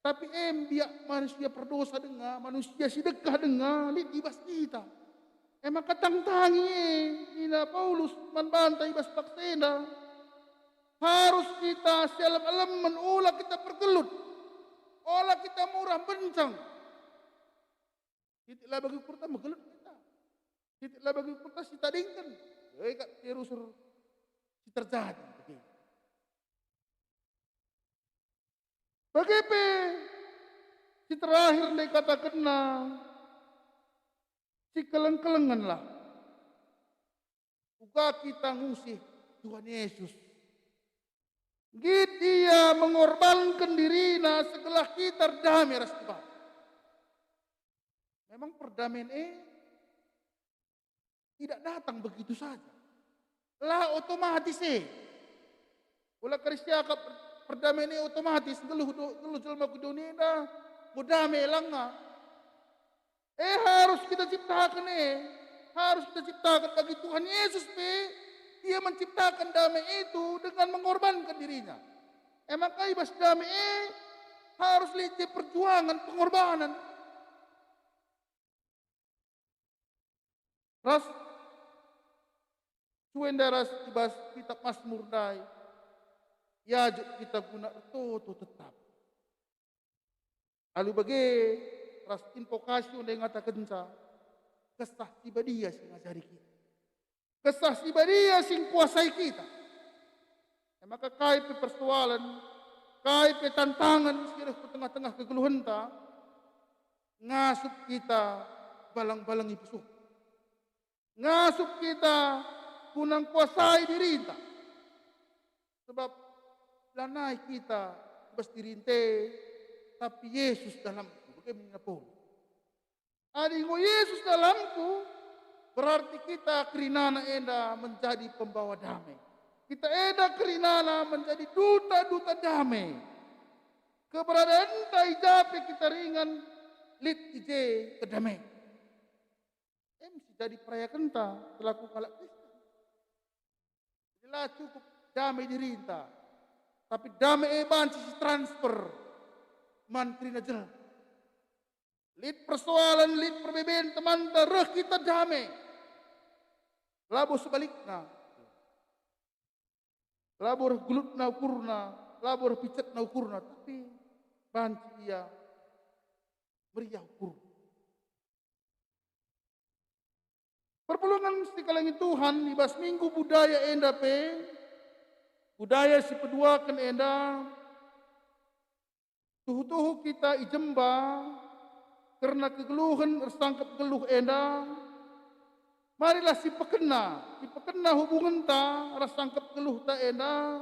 Tapi em biak manusia perdosa denga, manusia si dekah denga, lit i bas kita. E maka tangtangi e, nina Paulus man banta i bas paksa enda. Harus kita sialem-alemen, ola kita pergelut, ola kita murah mbenceng. Kitik la bagi ukurta megelut kita. Kitik la bagi ukurta si tadingken. E kap rusur si terjadi. Bage pe si terakhir ndai katakenna, sikeleng-kelengenlah. Uga kita ngusih Tuhan Yesus. Nggit ia mengorbanken dirina segelah kita erdame ras Dibata. Memang perdamaian e tidak datang begitu saja. La otomatis e. Ola kari siakap perdamaian e otomatis, nggeluh do-, nggeluh jelma ku doni enda, enggo dame langa. E harus kita ciptaken e. Harus kita ciptaken bagi Tuhan Yesus pe. Ia menciptakan damai itu dengan mengorbankan dirinya. E maka i bas damai e harus lit je perjuangan, pengorbanan. Ras sue ndai ras i bas kitap Masmur ndai, iajuk kita guna ertoto tetap. Alu bage ras invokasi ndai ngatakenca, Kesah Si Badia si ngajari kita. Kesah Si Badia si ngkuasai kita. E maka kai pe persoalen, kai pe tantangen si reh ku tengah-tengah kegeluhenta, ngasup kita balang-balangi pusuh. Ngasup kita guna ngkuasai dirinta. Sebab lanai kita bas dirinta, tapi Yesus dalamku, bage nina Paulus. Adi enggo Yesus dalamku, berarti kita kerinana enda menjadi pembawa damai. Kita enda kerinana menjadi duta-duta damai. Keberadaanta i ja pe kita ringan, lit i je kedamaian. Em si jadi perayakenta selaku kalak Kristen. Jadi la cukup damai dirinta, tapi damai e banci si transfer man kerina jelma. Lit persoalen, lit perbeben temanta, reh kita damai. Labo sebalikna. Labo reh gelutna ukurna, labo reh picetna ukurna, tapi banci ia meriah ukur. Perpulungen si ikelengi Tuhan, i bas minggu budaya enda pe, budaya si peduaken enda, tuhu-tuhu kita i jemba kerna kegeluhen ersangkep geluh enda, marilah sipekena, sipekena hubungenta ras sangkep geluhta enda.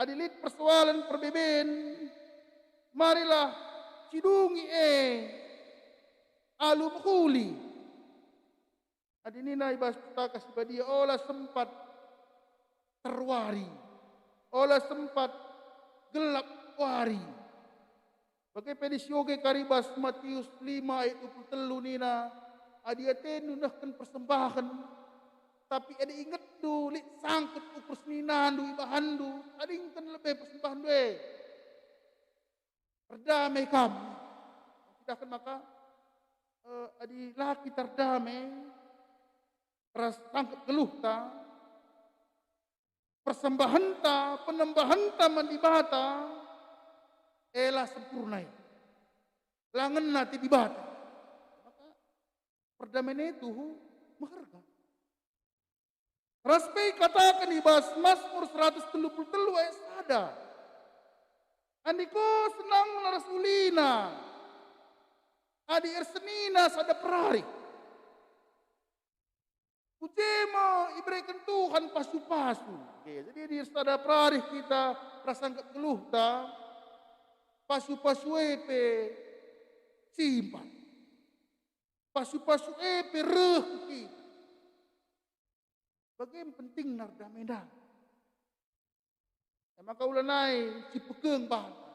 Adi lit persoalen perbeben, marilah sidungi e alu mehuli. Adi nina i bas Pustaka Si Badia, ola sempat terwari, ola sempat gelap wari. Bage pe disioge kari bas Matius lima ayat dua puluh telu nina, "Adi atendu nehken persembahen, tapi adi ingetndu lit sangkep ukur seninandu ibahanndu, tadingken lebe persembahenndu e. Erdame kam." Cidahken maka, eh, adi la kita erdame ras sangkep geluhta, persembahenta, penembahenta man Dibata, e la sempurna e. La ngena ate Dibata. Maka perdamaian e tuhu meherga. Ras pe ikataken i bas Masmur seratus telu puluh telu ayat sada, Andiko senangna ras ulina, adi ersenina sada perarih. Ku je me ibereken Tuhan pasu-pasu. Oke, jadi di sada perarih kita rasa nggeluhta, pasu-pasu e pe simpan. Pasu-pasu e pe reh ku kita. Bage pentingna erdame ndai. E maka ulanai sipekeng banta.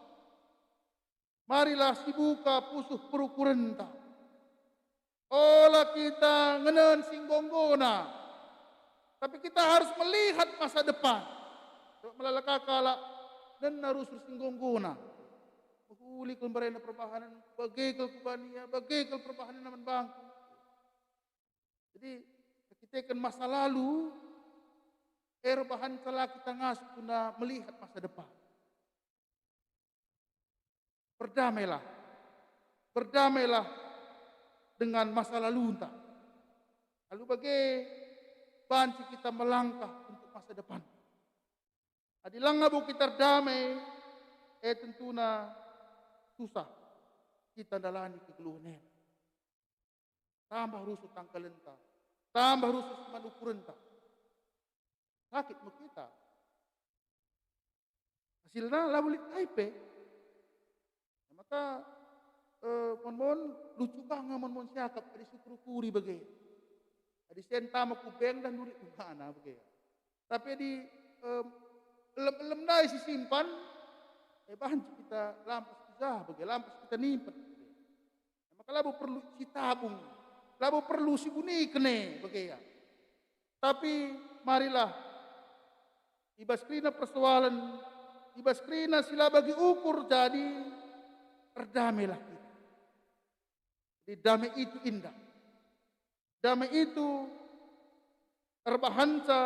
Marilah sibuka pusuh perukurenta. Ola kita ngenen si nggonggona, tapi kita harus melihat masa depan. Sebab melala ka kalak nena rusur si nggonggona. Mehuli kal mbarena perbahanen, bage kal kubania, bage kal perbahanen man bangku. Jadi, erkiteken masa lalu, erbahanca la kita ngasup guna melihat masa depan. Berdamailah. Berdamailah dengan masa lalunta. Alu bage banci kita melangkah untuk masa depan. Adi langa bo kita erdame, e tentuna susah kita ndalani kegeluhen enda. Tambah rusur tangkalenta, tambah rusur siman ukurenta. Sakit me kita. Hasilna labo lit kai pe. Maka, eh, mon-mon lucu ka nge mon-mon siakap adi sukuri-kuri bage. Adi sen tama ku beng dah nurit umana bage. Tapi adi, em, elem-elem ndai sisimpan, e banci kita lampas ku jah bage, lampas kita nimpet. Maka labo perlu sitabung, labo perlu sibuniken e bage ya. Tapi marilah, i bas kerina persoalen, i bas kerina si la bagi ukur jadi, erdamailah kita. Jadi damai itu indah. Damai itu erbahanca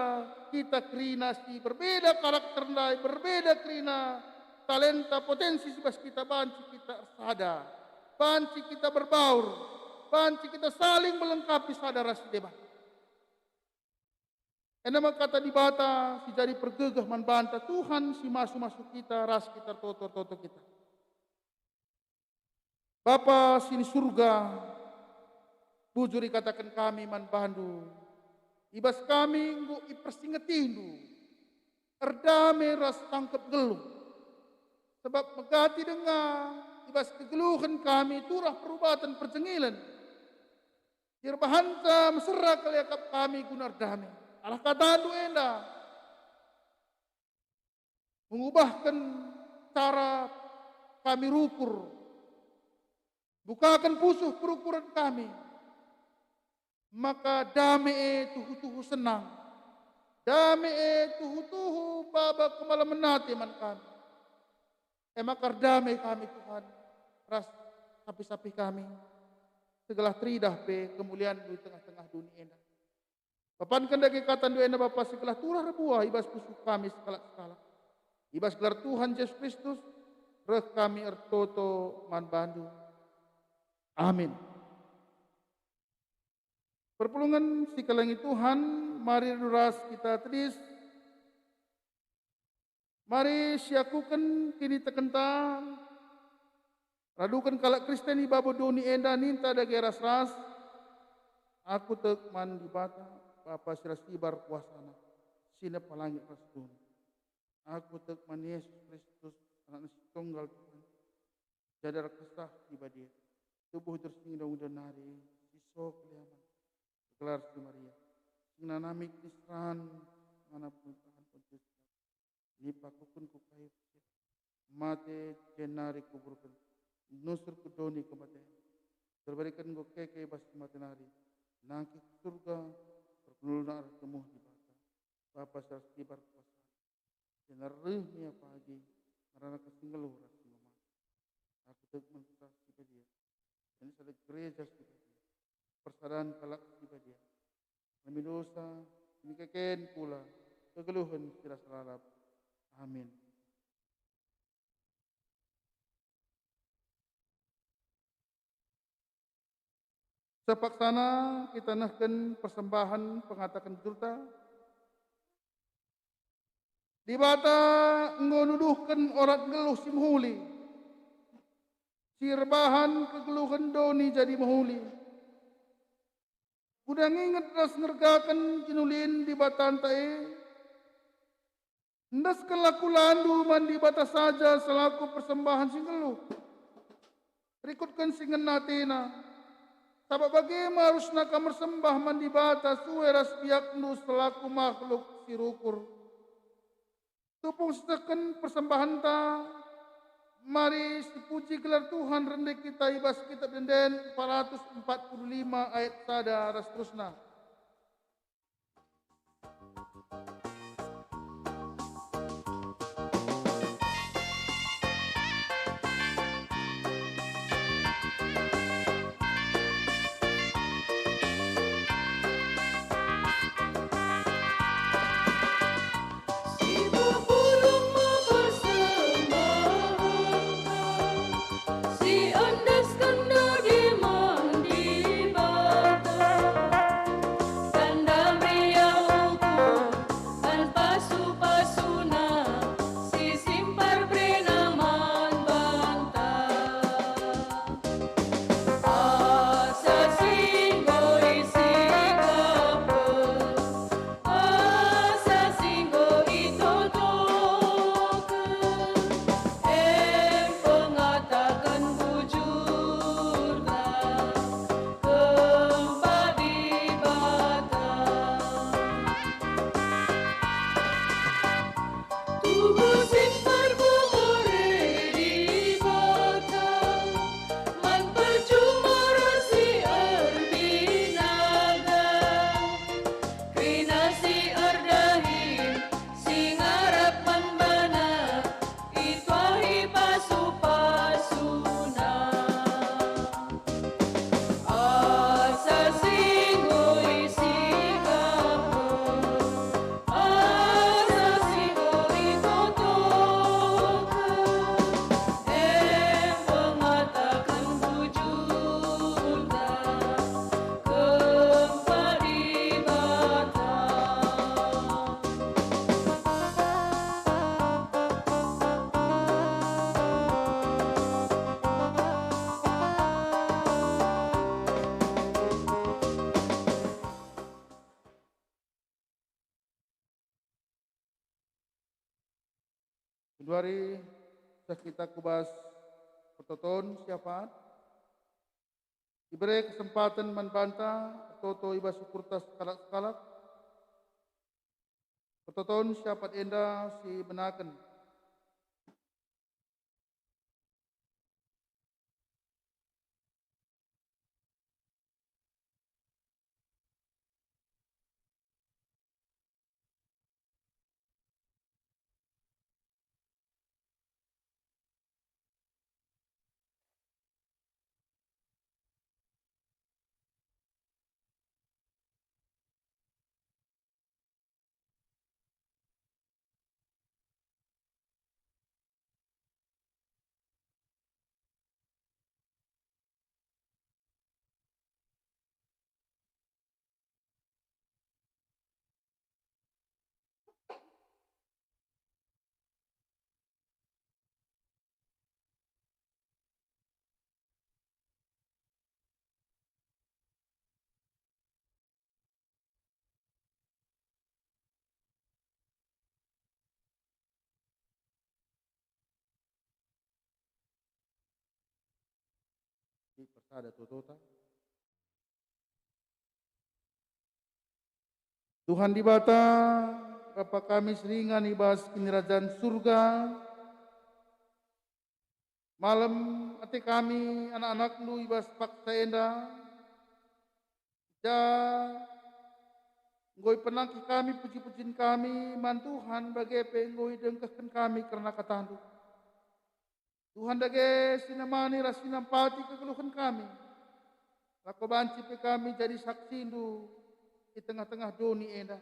kita kerina si berbeda karakter ndai, berbeda kerina talenta potensi si bas kita banci kita ersada, banci kita berbaur, banci kita saling melengkapi sada ras si deban. Enda me kata Dibata si jadi pergegeh man banta, Tuhan si masu-masu kita ras kita ertoto-ertoto kita. Bapa si ni Surga, bujur ikataken kami man bandu, i bas kami enggo ipersingetindu, erdame ras tangkep geluh. Sebab megati denga i bas kegeluhen kami turah perubaten perjengilen. Erbahanca mesera kal iakap kami guna erdame. Alah katandu enda, mengubahken cara kami rukur, bukaken pusuh perukuren kami, maka dame e tuhu-tuhu senang, dame e tuhu-tuhu baba kemalemen ate man kami. E maka erdame kami, Tuhan, ras sapih-sapih kami, segelah teridah pe kemulianNdu i tengah-tengah doni enda. Papanken dage katanNdu enda, Bapa, segelah turah erbuah i bas pusuh kami sekalak-sekalak. I bas gelar Tuhan Jesus Kristus, reh kami ertoto man bandu. Amin. Perpulungen si kelengi Tuhan, mari ras kita tedis. Mari siakuken kinitekenta, raduken kalak Kristen i babo doni enda, ninta dage ras-ras, "Aku tek man Dibata, Bapa si ras ibar kuasaNa, si nepa langit ras doni. Aku tek man Jesus Kristus, AnakNa si Tunggal Tuhan, jadi erkesah si Badia, tubuh i bas enda nari, si sok liaman, gelar si Maria, si ngenanami kiniseran ngena pemerintahan Pontius Pilatus. Ipakuken ku kayu salib, mate, jenari kuburken, nusur ku doni kematen. Terberiken enggo keke i bas si mate nari, nangkih ku Surga, perkundulna arah kemuh Dibata, Bapa si ras ibar kuasa. Jenari reh me ia pagi, ngerana si nggeluh ras si mate. Aku tek man kesah si Badia, jadi sada gereja si Badia, persadan kalak si Badia. Kami dosa, kami keken kula, kegeluhen si ras lalap. Amin." Sepaksana kita nehken persembahen pengataken bujurta. Dibata enggo nuduhken orat nggeluh si mehuli, si erbahan kegeluhen doni jadi mehuli. Guna nginget ras ngergaken kinulin Dibatanta e, endeskenlah kulandu man Dibata saja selaku persembahen si nggeluh. Rikutken si ngena atena, sabap bage me arusna kam ersembah man Dibata sue ras biakndu selaku makhluk si rukur. Tupung sisehken persembahenta, mari sipuji gelar Tuhan rende kita i bas Kitab Ende-enden empat ratus empat puluh lima ayat sada ras terusna. Si pepulung me persembahen si endesken dage man Dibata, tanda meriah ukur man pasu-pasuNa si simpar berena man banta. Asa si enggo isikapken, asa si enggo itotoken, em pengataken bujurta kempak Dibata. Tubuh si mperbumur e Dibata, man perjumara si erbinaga, kerina si erdahin, si ngarap man baNa, ituahi pasu-pasuNa. Asa si enggo isikapken, asa si enggo itotoken, em pengataken bujurta kempak Dibata. Genduari seh kita ku bas pertoton syafaat. Ibere kesempaten man banta ertoto i bas ukurta sekalak-sekalak. Pertoton syafaat enda sibenaken. Sipersada totota. Tuhan Dibata, Bapa kami si ringan i bas Kinirajan Surga, malem ate kami anak-anakNdu i bas paksa enda, ja enggo ipenangkih kami puji-pujin kami man Tuhan, bage pe enggo idengkehken kami kerna kataNdu. Tuhan dage si nemani ras si nampati kegeluhen kami, lako banci pe kami jadi saksindu i tengah-tengah doni enda.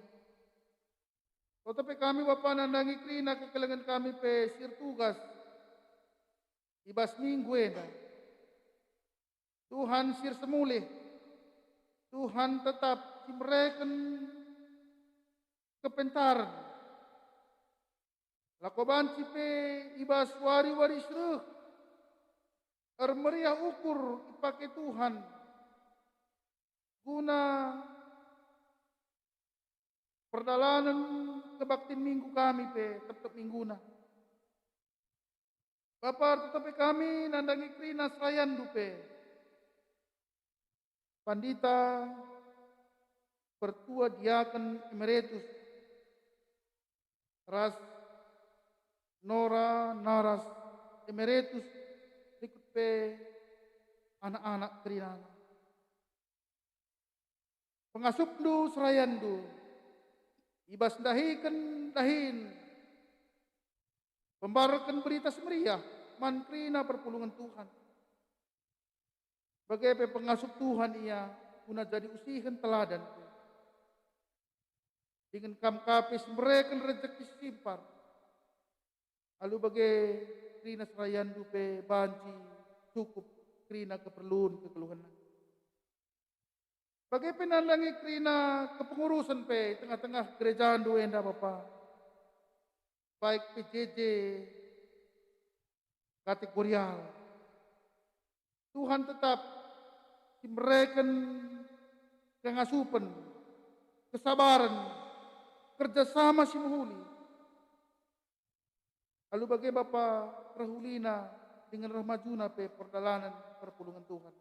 Toto pe kami, Bapa, nandangi kerina kekelengen kami pe si ertugas i bas minggu enda. Tuhan si ersemulih, Tuhan tetap si mereken kepentaren. Lako banci pe i bas wari-wari si reh, ermeriah ukur ipake Tuhan guna perdalanen kebaktin Minggu kami pe tep-tep mingguna. Bapa, ertoto pe kami nandangi kerina serayanNdu pe, Pandita, Pertua Diaken Emeritus, ras Nora Naras Emeritus, rikut pe anak-anak kerinana. PengasupNdu serayanNdu i bas ndahiken dahin pembarken Berita Si Meriah man kerina perpulungen Tuhan. Bage pe pengasup Tuhan ia guna jadi usihen teladan. Dingen kam ka pe si mereken rejeki si simpar. Alu bage kerina serayanNdu pe banci cukup kerina keperlun kegeluhenna. Bage pe nandangi kerina kepengurusen pe i tengah-tengah gerejaNdu enda, Bapa, baik P J J kategorial. Tuhan tetap si mereken kengasupen, kesabaren, kerja sama si mehuli. Alu bage Bapa, reh ulina dingen reh majuna pe perdalanen perpulungen Tuhan.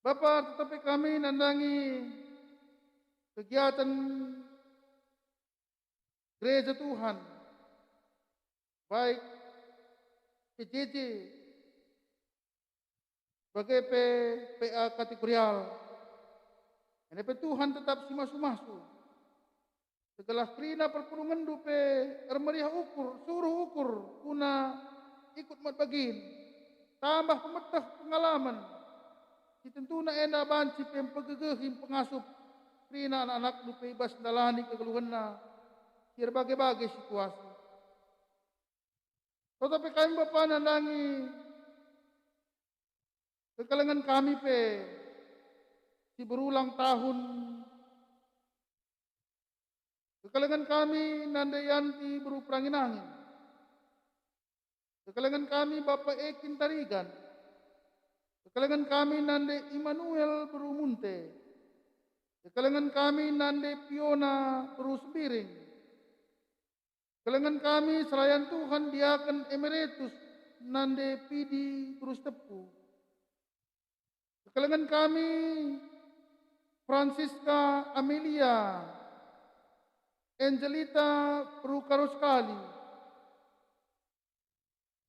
Bapa, tetapi kami nandangi kegiatan gereja Tuhan, baik P J J, bage pe P A kategorial. Enda pe Tuhan tetap si masu-masu. Segelah kerina perpulungenndu pe ermeriah ukur, suruh ukur guna ikut mat bagin, tambah pemeteh pengalamen. Si tentuna enda banci pe mpegegehi pengasup kerina anak-anakndu pe i bas ndalani kegeluhenna si erbage-bage situasi. Tetapi kami Bapa nandangi kekelengen kami pe si berulang tahun. Kekelengen kami nande Yanti beru Perangin-angin. Kekelengen kami Bapa Ekin Tarigan. Kekelengen kami nande Immanuel beru Munte. Kekelengen kami nande Piona beru Sembiring. Kekelengen kami serayan Tuhan Diaken Emeritus nande Pidi beru Sitepu. Kekelengen kami Francisca Amelia, Angelita beru Karuskali.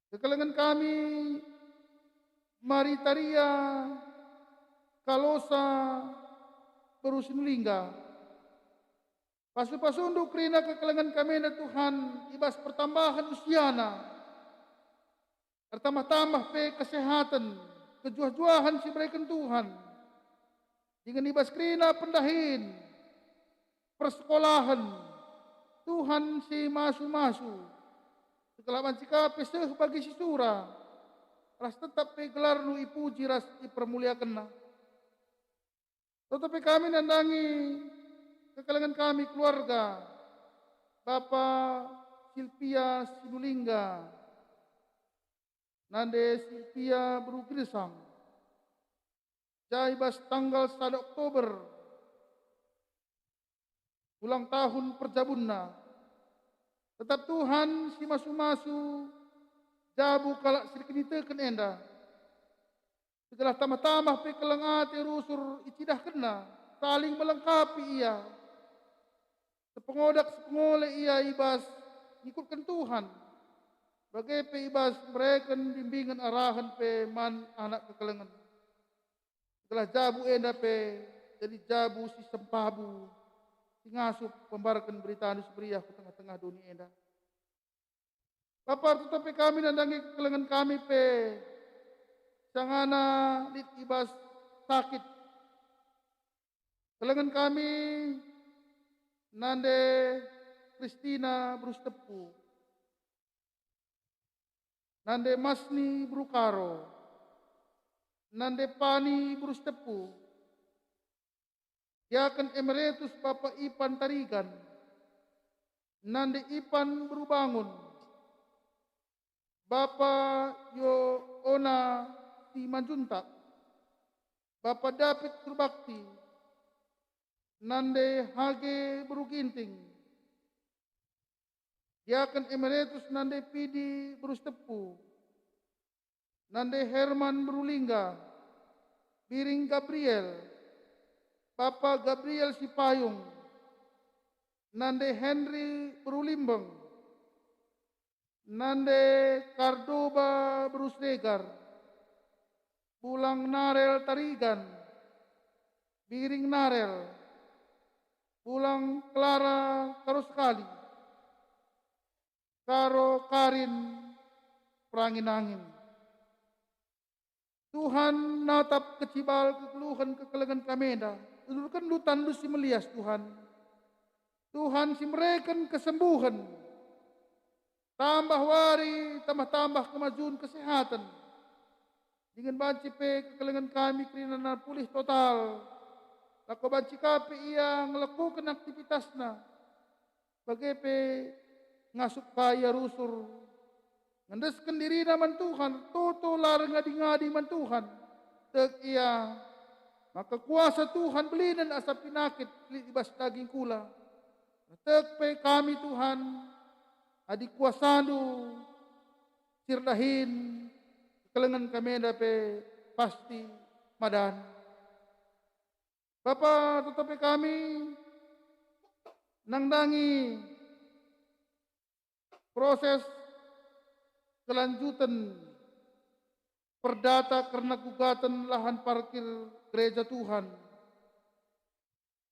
Kekelengen kami Maritaria Kalosa beru Sinulingga. Pasu-pasundu kerina kekelengen kami enda Tuhan i bas pertambahen usiana. Ertambah-tambah pe kesehaten, kejuah-juahen si ibereken Tuhan. Dingen i bas kerina pendahin, persekolahen, Tuhan si masu-masu. Segelah banci ka pe seh bagi si sura, ras tetap pe gelarNdu ipuji ras ipermuliakenna. Tetapi kami nandangi kekelengen kami keluarga, Bapa Silvia Sinulingga, nande Silvia beru Girsang, ja i bas tanggal sada Oktober, ulang tahun perjabunna. Tetap Tuhan si masu-masu jabu kalak si erkiniteken enda. Segelah tambah-tambah pe keleng ate rusur icidahkenna, saling melengkapi ia. Sepengodak sepengole ia i bas ngikutken Tuhan, bage pe i bas mereken bimbingen arahen pe man anak kekelengen. Gelah jabu enda pe jadi jabu si sempabu, si ngasup pembarken beritaNdu si meriah ku tengah-tengah doni enda. Bapa, ertoto pe kami nandangi kekelengen kami pe, sangana lit i bas sakit. Kekelengen kami nande Kristina beru Sitepu. Nande Masni beru Karo, nande Pani beru Sitepu, Diaken Emeritus Bapa Ipan Tarigan, nande Ipan beru Bangun, Bapa Yoona Simanjuntak, Bapa David Surbakti, nande Hage beru Ginting, Diaken Emeritus nande Pidi beru Sitepu, nande Herman beru Lingga, Biring Gabriel, Bapa Gabriel Sipayung, nande Henry beru Limbeng, nande Kardoba beru Siregar, Bulang Narel Tarigan, Biring Narel, Bulang Kelara Karo Sekali, Karo Karin Perangin-angin. Tuhan, natap kecibal kegeluhen kekelengen kami enda, ulurken lu tanNdu si melias, Tuhan. Tuhan si mereken kesembuhen, tambah wari tambah-tambah kemajun kesehaten. Dingen banci pe kekelengen kami kerinana pulih total. Lako banci ka pe ia ngelakoken aktivitasna. Bage pe ngasup ka ia rusur, ngendesken dirina man Tuhan, toto la erngadi-ngadi man Tuhan. Tek ia maka kuasa Tuhan belinen asa pinakit lit i bas daging kula. Tek pe kami, Tuhan, adi kuasaNdu si erdahin, kekelengen kami enda pe pasti madan. Bapa, tetapi kami nandangi proses kelanjuten perdata kerna gugaten lahan parkir gereja Tuhan.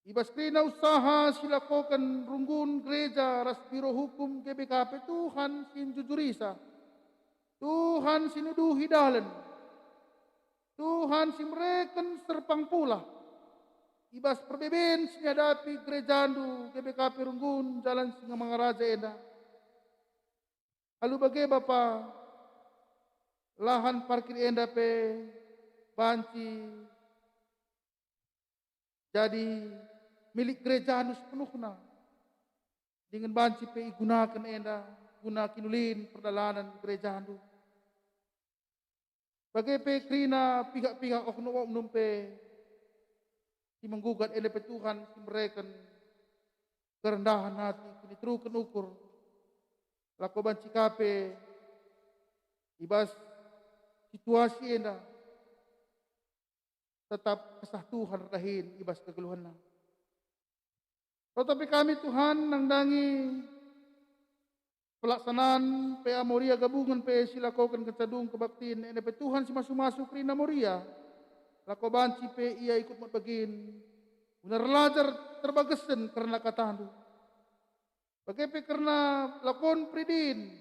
I bas kerina usaha si lakoken runggun gereja ras Biro Hukum G B K P, Tuhan si njujurisa, Tuhan si nuduhi dalen, Tuhan si mereken serpang pulah i bas perbeben si ihadapi gerejaNdu G B K P Runggun Jalan Singamangaraja enda. Alu bage Bapa, lahan parkir enda pe banci jadi milik gerejaNdu sepenuhna, dingen banci pe igunaken enda guna kinulin perdalanen gerejaNdu. Bage pe kerina pihak-pihak oknum-oknum pe si menggugat, enda pe Tuhan si mereken kerendahen hati, kiniteruken ukur, lako banci ka pe i bas situasi enda tetap Kesah Tuhan erdahin i bas kegeluhenna. Tetapi kami, Tuhan, nandangi pelaksanaan P A Moria gabungen pe si lakoken kenca dung kebaktin, enda pe Tuhan si masu-masu kerina Moria, lako banci pe ia ikut mat bagin, guna erlajar terbagesen kerna kataNdu. Bage pe kerna lakon peridin,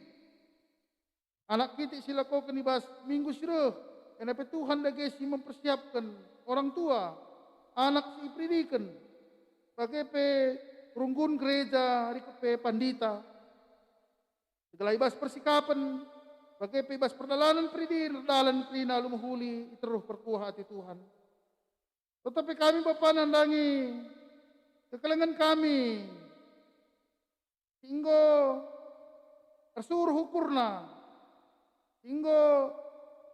anak kitik si lakoken i bas minggu si reh, enda pe Tuhan dage si mempersiapken orang tua, anak si iperidiken, bage pe runggun gereja, rikut pe pandita. Gelah i bas persikapen, bage pe i bas perdalanen peridin, erdalan kerina alu mehuli i teruh perkuah ate Tuhan. Tetapi kami, Bapa, nandangi kekelengen kami si enggo ersuruh ukurna, si enggo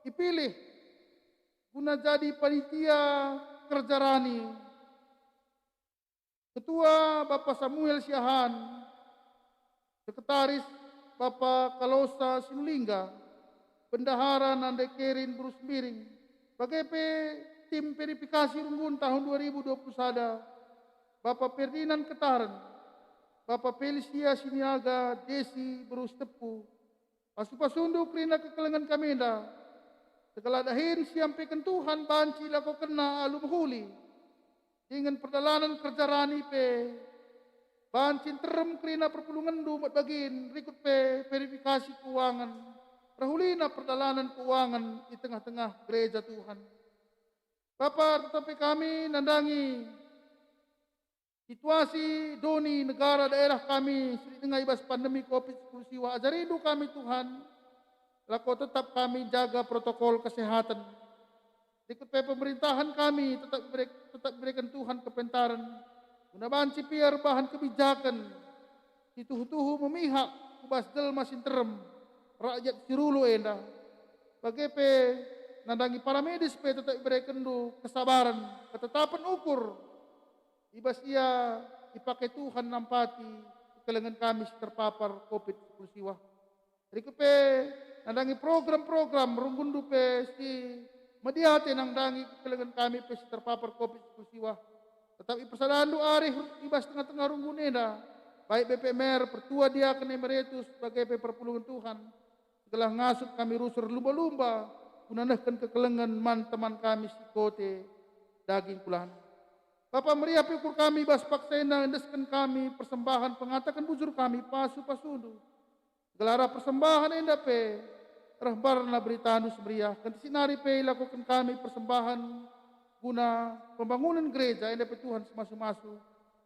ipilih guna jadi panitia kerja rani. Ketua Bapa Samuel Siahaan, Sekretaris Bapa Kalosa Sinulingga, Bendahara Nande Kerin Berus Biring, bage pe tim verifikasi runggun tahun dua ribu dua puluh sada, Bapa Ferdinand Ketaren, Bapa Pelisia Siniaga, Desi Berus Tepu, pasu-pasundu kerina kekelengen kami enda, segala dahin si ampeken Tuhan banci ilakokenna alu mehuli, dingen perdalanen kerja rani pe banci nterem kerina perpulungenndu mat bagin, rikut pe verifikasi keuangen, rehulina perdalanen keuangen i tengah-tengah gereja Tuhan. Bapa, tetapi kami nandangi situasi doni negara daerah kami si lit denga i bas pandemi covid sepuluh siwa. Ajarindu kami, Tuhan, lako tetap kami jaga protokol kesehatan. Rikut pe pemerintahan kami tetap iberek-, tetap ibereken Tuhan kepentaren, guna banci pe erbahan kebijaken si tuhu-tuhu memihak ku bas jelma si nterem, rakyat si rulu enda. Bage pe nandangi para medis pe tetap iberekenndu kesabaren, ketetapen ukur. I bas ia ipake Tuhan nampati kekelengen kami si terpapar covid sepuluh siwah. Rikut pe nandangi program-program runggunndu pe si medi ate nandangi kekelengen kami pe si terpapar covid sepuluh siwah. Tetap ipersadandu arih i bas tengah-tengah runggun enda, baik B P M R, pertua diaken emeritus, bage pe perpulungen Tuhan, gelah ngasup kami rusur lumba-lumba guna nehken kekelengen man teman kami si kote daging kulana. Bapa, meriah pe ukur kami bas paksa enda endesken kami persembahen pengataken bujur kami pasu-pasundu. Gelah arah persembahen enda pe reh mbarna beritandu si meriah, kentisik nari pe ilakoken kami persembahen guna pembangunen gereja enda pe Tuhan si masu-masu.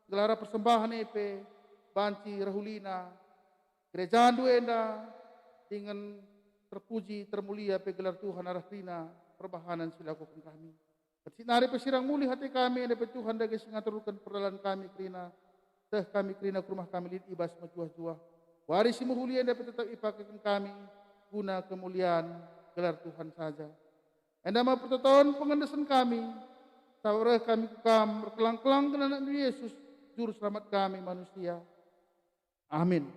Gelah arah persembahen e pe banci rehulina gerejandu enda dingen terpuji termulia pe gelar Tuhan arah kerina perbahanen si ilakoken kami. Kentisik nari pe sirang mulih ate kami, enda pe Tuhan dage si ngaturken perdalan kami kerina, seh kami kerina ku rumah kami lit i bas mejuah-juah. Wari si mehuli enda pe tetap ipakeken kami guna kemulian gelar Tuhan saja. Enda me pertoton pengendesen kami, sabap reh kami ku Kam erkelang-kelang guna Anak Yesus, Juru Selamat kami manusia. Amin.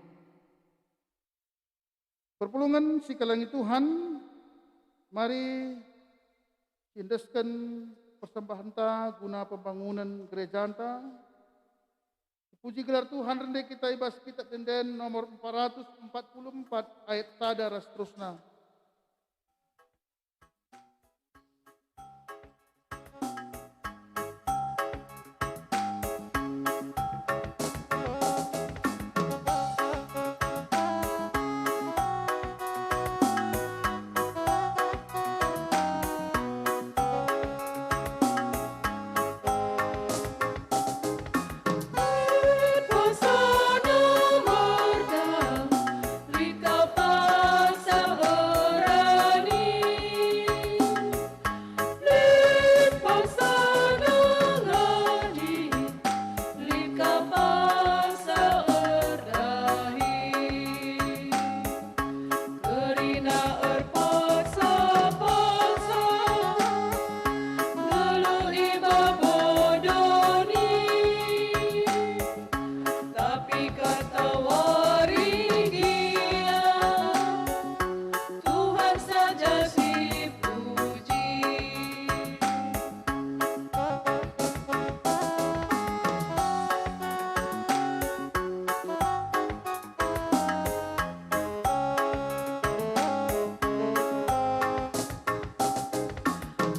Perpulungen si kelengi Tuhan, mari siendesken persembahenta guna pembangunen gerejanta. Puji gelar Tuhan, rende kita i bas Kitab Ende-enden nomor empat ratus empat puluh empat ayat sada ras terusna. Lit paksa ngadi, lit ka paksa erdahi. Kerina erpaksa-paksa, nggeluh i babo doni. Tapi kata wari gia, Tuhan saja si puji.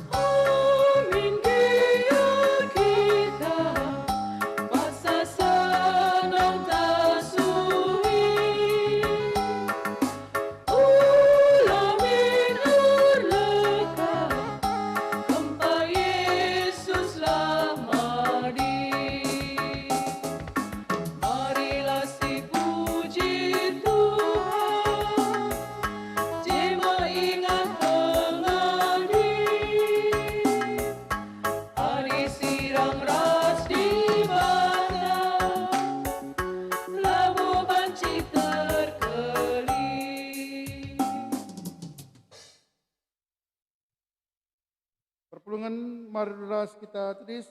Amin, gia kita paksa senang tasui. Ula min erleka, kempak Yesuslah madi. Marilah sipuji Tuhan, je me ingan pengadi. Adi sirang ras Dibata, labo banci terkelin. Perpulungen, mari ras kita tedis.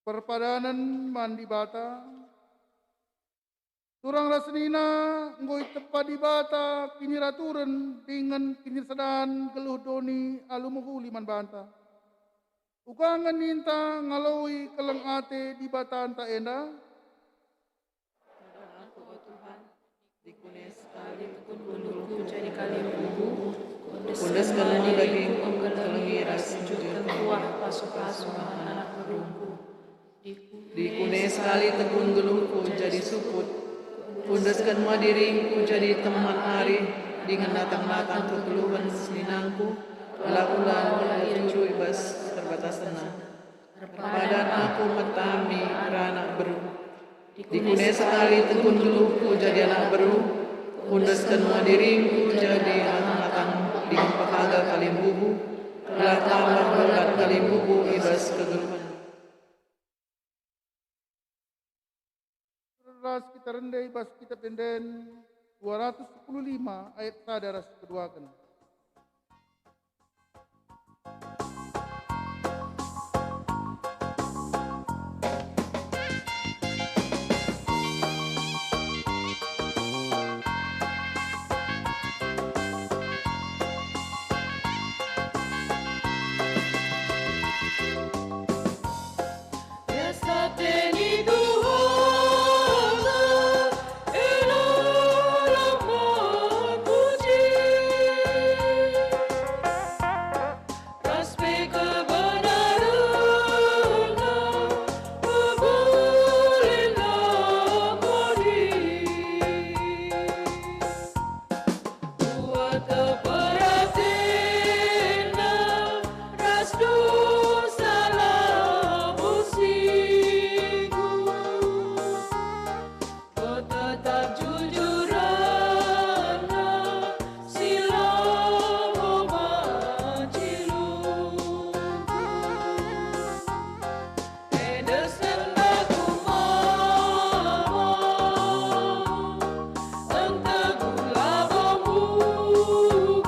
Perpadanen man Dibata. Turang ras senina enggo itepa Dibata kiniraturen dingen kinirsadan geluh doni alu mehuli man banta. Uga nge ninta ngaloi keleng ate Dibatanta enda? Dikune sekali tekun geluhku jadi kalimbubu, kundesken me dagingku engkelengi ras njujurken kuah pasu-pasu man anak berungku. Dikune sekali tekun geluhku jadi sukut, kundesken me diringku jadi teman arih, dingen natang-natang kegeluhen seninangku, la ulang, la curu i bas perbatasenna. Erpadan aku metami ranak beru. Dikune sekali tekun geluhku jadi anak beru, kundesken me diringku jadi atang-atang dingen pehaga kalimbubu, gelah tama ras kalimbubu i bas kegeluhen. Ras kita rende i bas Kitab Ende-enden dua ratus sepuluh lima ayat sada ras keduaken. Tetap jujurna si labo banci lungkun. Enda senda ku mama, enggo labo mugun.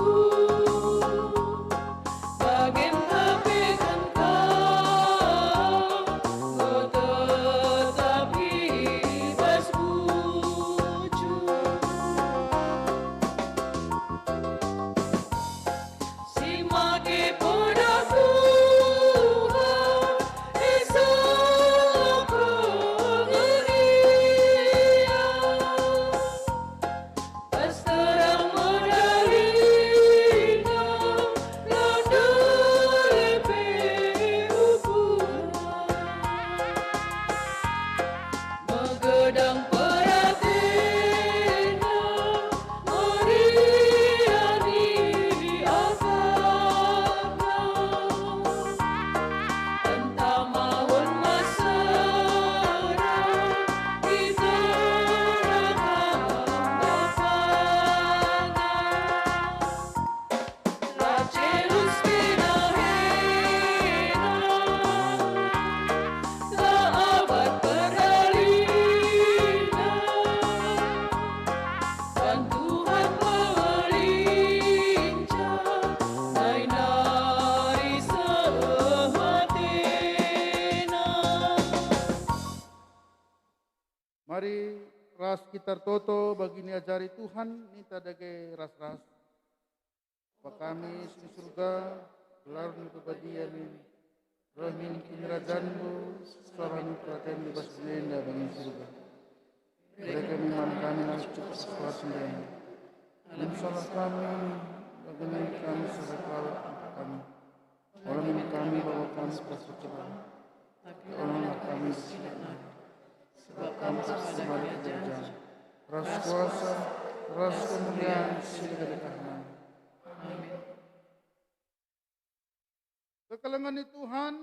Bage pe kenta, enggo tetap i bas bujur. Si make podah Tuhan, esa kengerian. Pas terang medalina, la ndai pe ukurna. Megadang peratena, meriah ni akapna. Enta maun masera, kita akan bapana. La Cenus kena hena, la abas perdalina, kan Tuhan melinca, ndai nari seh matena. Mari ras kita ertoto bagi niajari Tuhan ninta dage ras-ras. Bapa kami si i surga, gelarNdu ibadia min. Reh min kinirajanNdu, seh min peratenNdu i bas doni enda bagi i surga. Bere kami man kami nari cukup sekelas enda. Ampuni salah kami, bagi nari kami salah kalak kami. Ola min kami baba kami ku bas ceba, tapi ola kami sitik nari. Sebab Kam sada kerajaan, ras kuasa, ras kemulian si dekah-dekahna. Amin. Kekelengen ni Tuhan,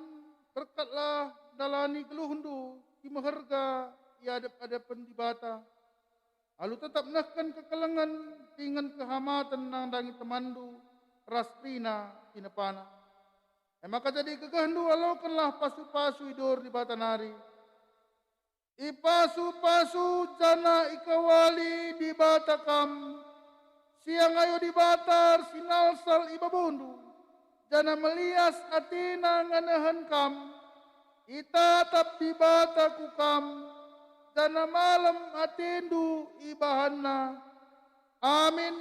berkatlah ndalani geluhndu si meherga i adep-adepen Dibata, alu tetap nehken kekelengen dingen kehamaten nandangi temanndu ras kerina kinepana. E maka jadi gegehndu alokenlah pasu-pasu i dor Dibata nari. Ipasu-pasu janah ikawali Dibata kam, si iangayo Dibata ersinalsal i babondu, janah melias ateNa ngenehen kam. Itatap Dibata ku kam, janah malem atendu ibahanNa. Amin.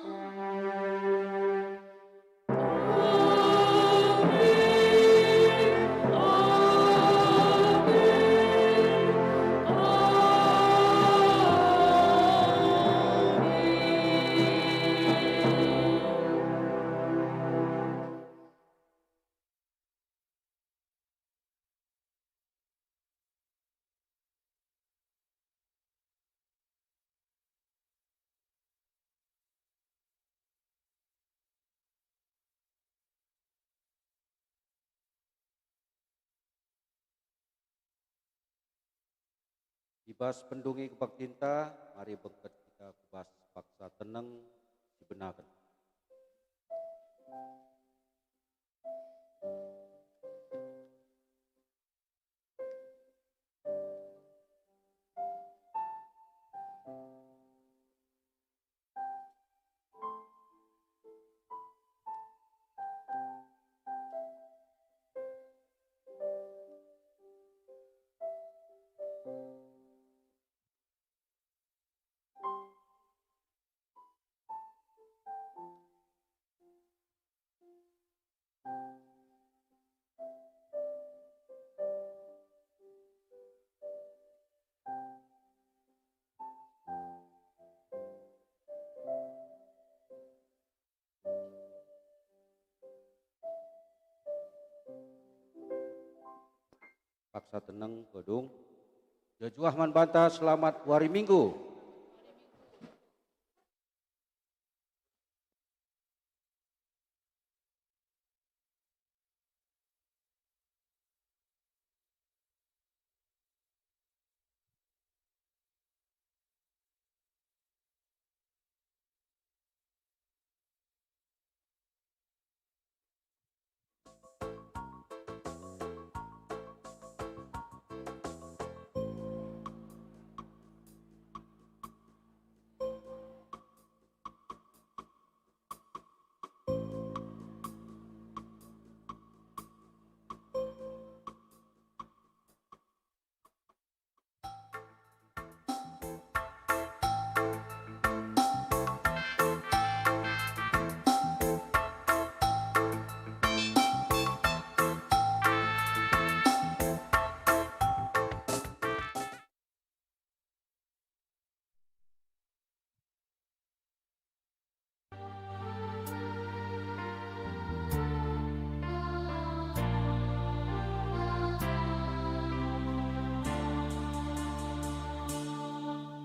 I bas pendungi kebaktinta, mari bengket kita ku bas paksa teneng si benaken. Paksa teneng, godung. Juah-juah man banta, selamat wari Minggu.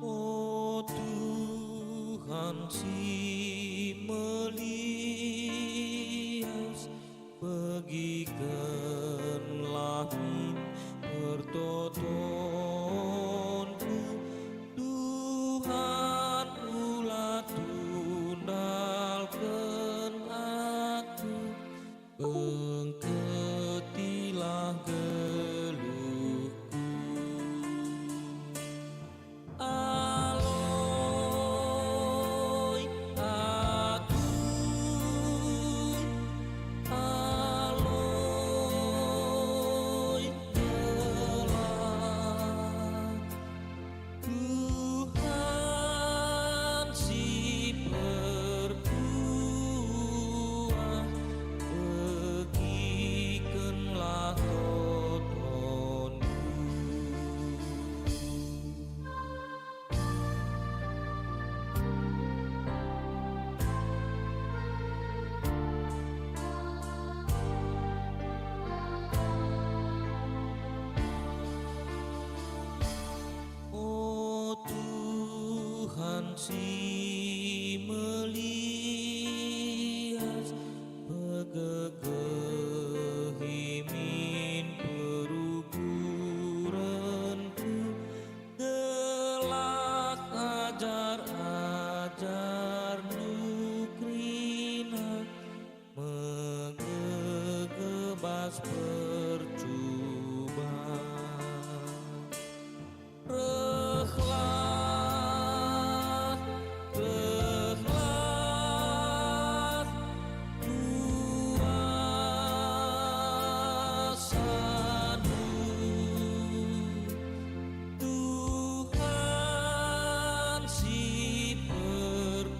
O Tuhan si melias, begikenlah min pertotonku. Tuhan, ula tundalken aku, bengketilah geluhku. Aloi aku, aloi gelah Tuhan si perkuah, begikenlah totonku. O Tuhan si melias, pegegehi min perukurenku, gelah ajar-ajarNdu kerina megegebas percuban. Rehlah, rehlah, kuasaNdu, Tuhan si perkuah,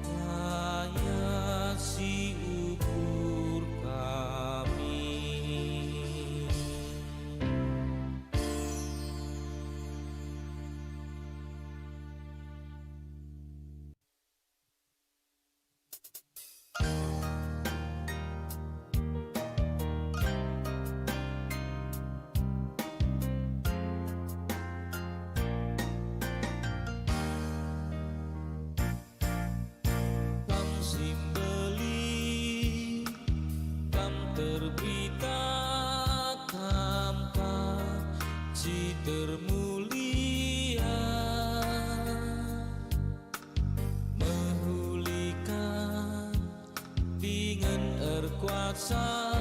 daya si ukur kami. Kam si mbelin, Kam terpinta, Kam ka si termulia. Mehuli Kam dingen erkuasa,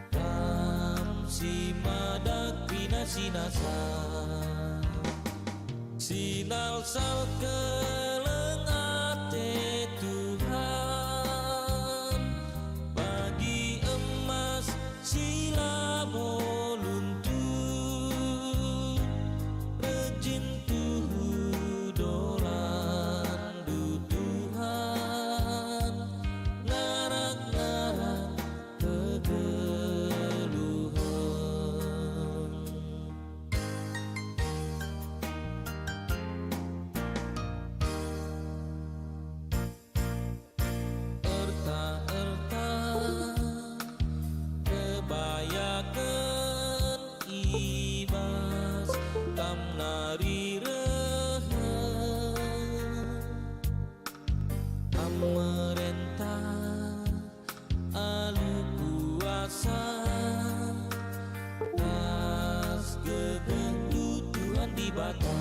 Kam si madak kerina si nasa. Sinalsal keleng ate Tuhan, bagi emas si labo luntur, rejin tuhu dolanNdu, Tuhan, Merentah alu kuasa, ras gegehNdu Tuhan Dibata.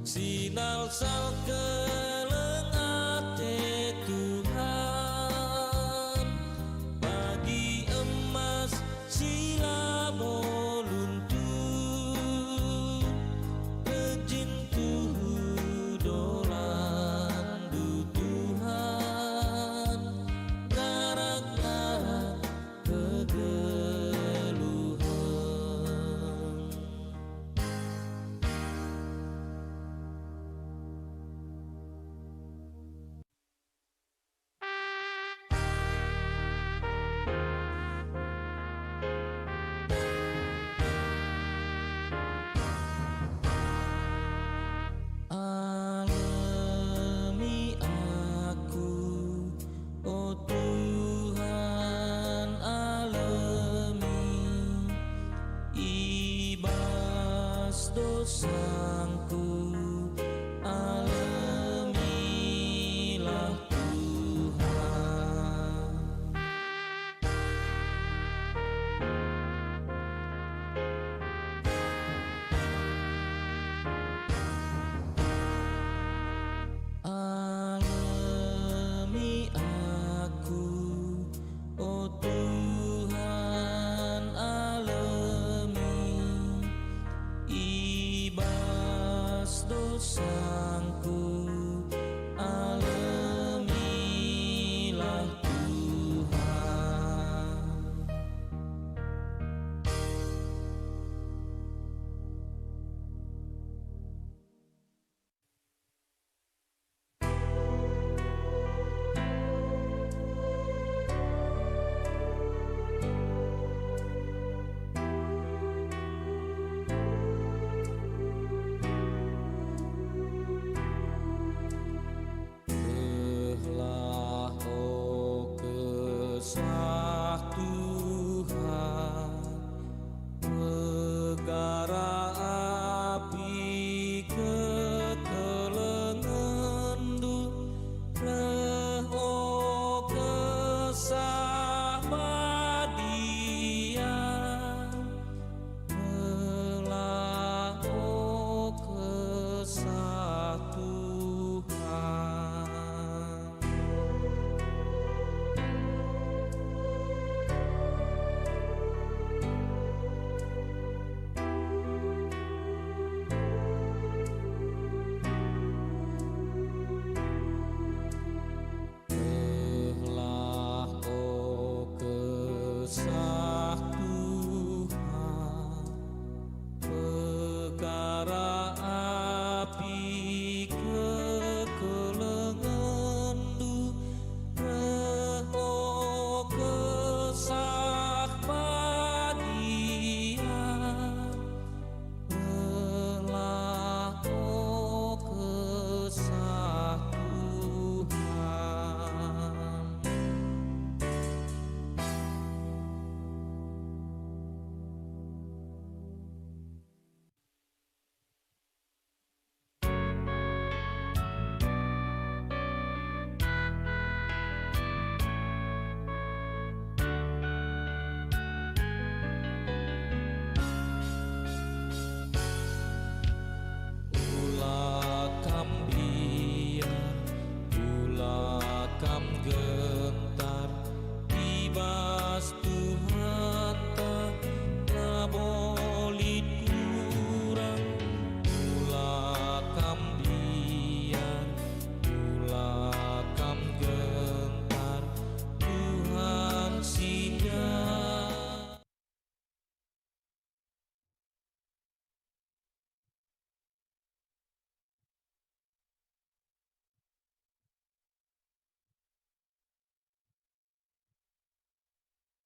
Sinalsal keleng ate Tuhan, bagi emas si labo luntur, rejin tuhu dolanNdu Tuhan, ngarak-ngarak kegeluhen. Alemi aku, o Tuhan, alemi, i bas dosa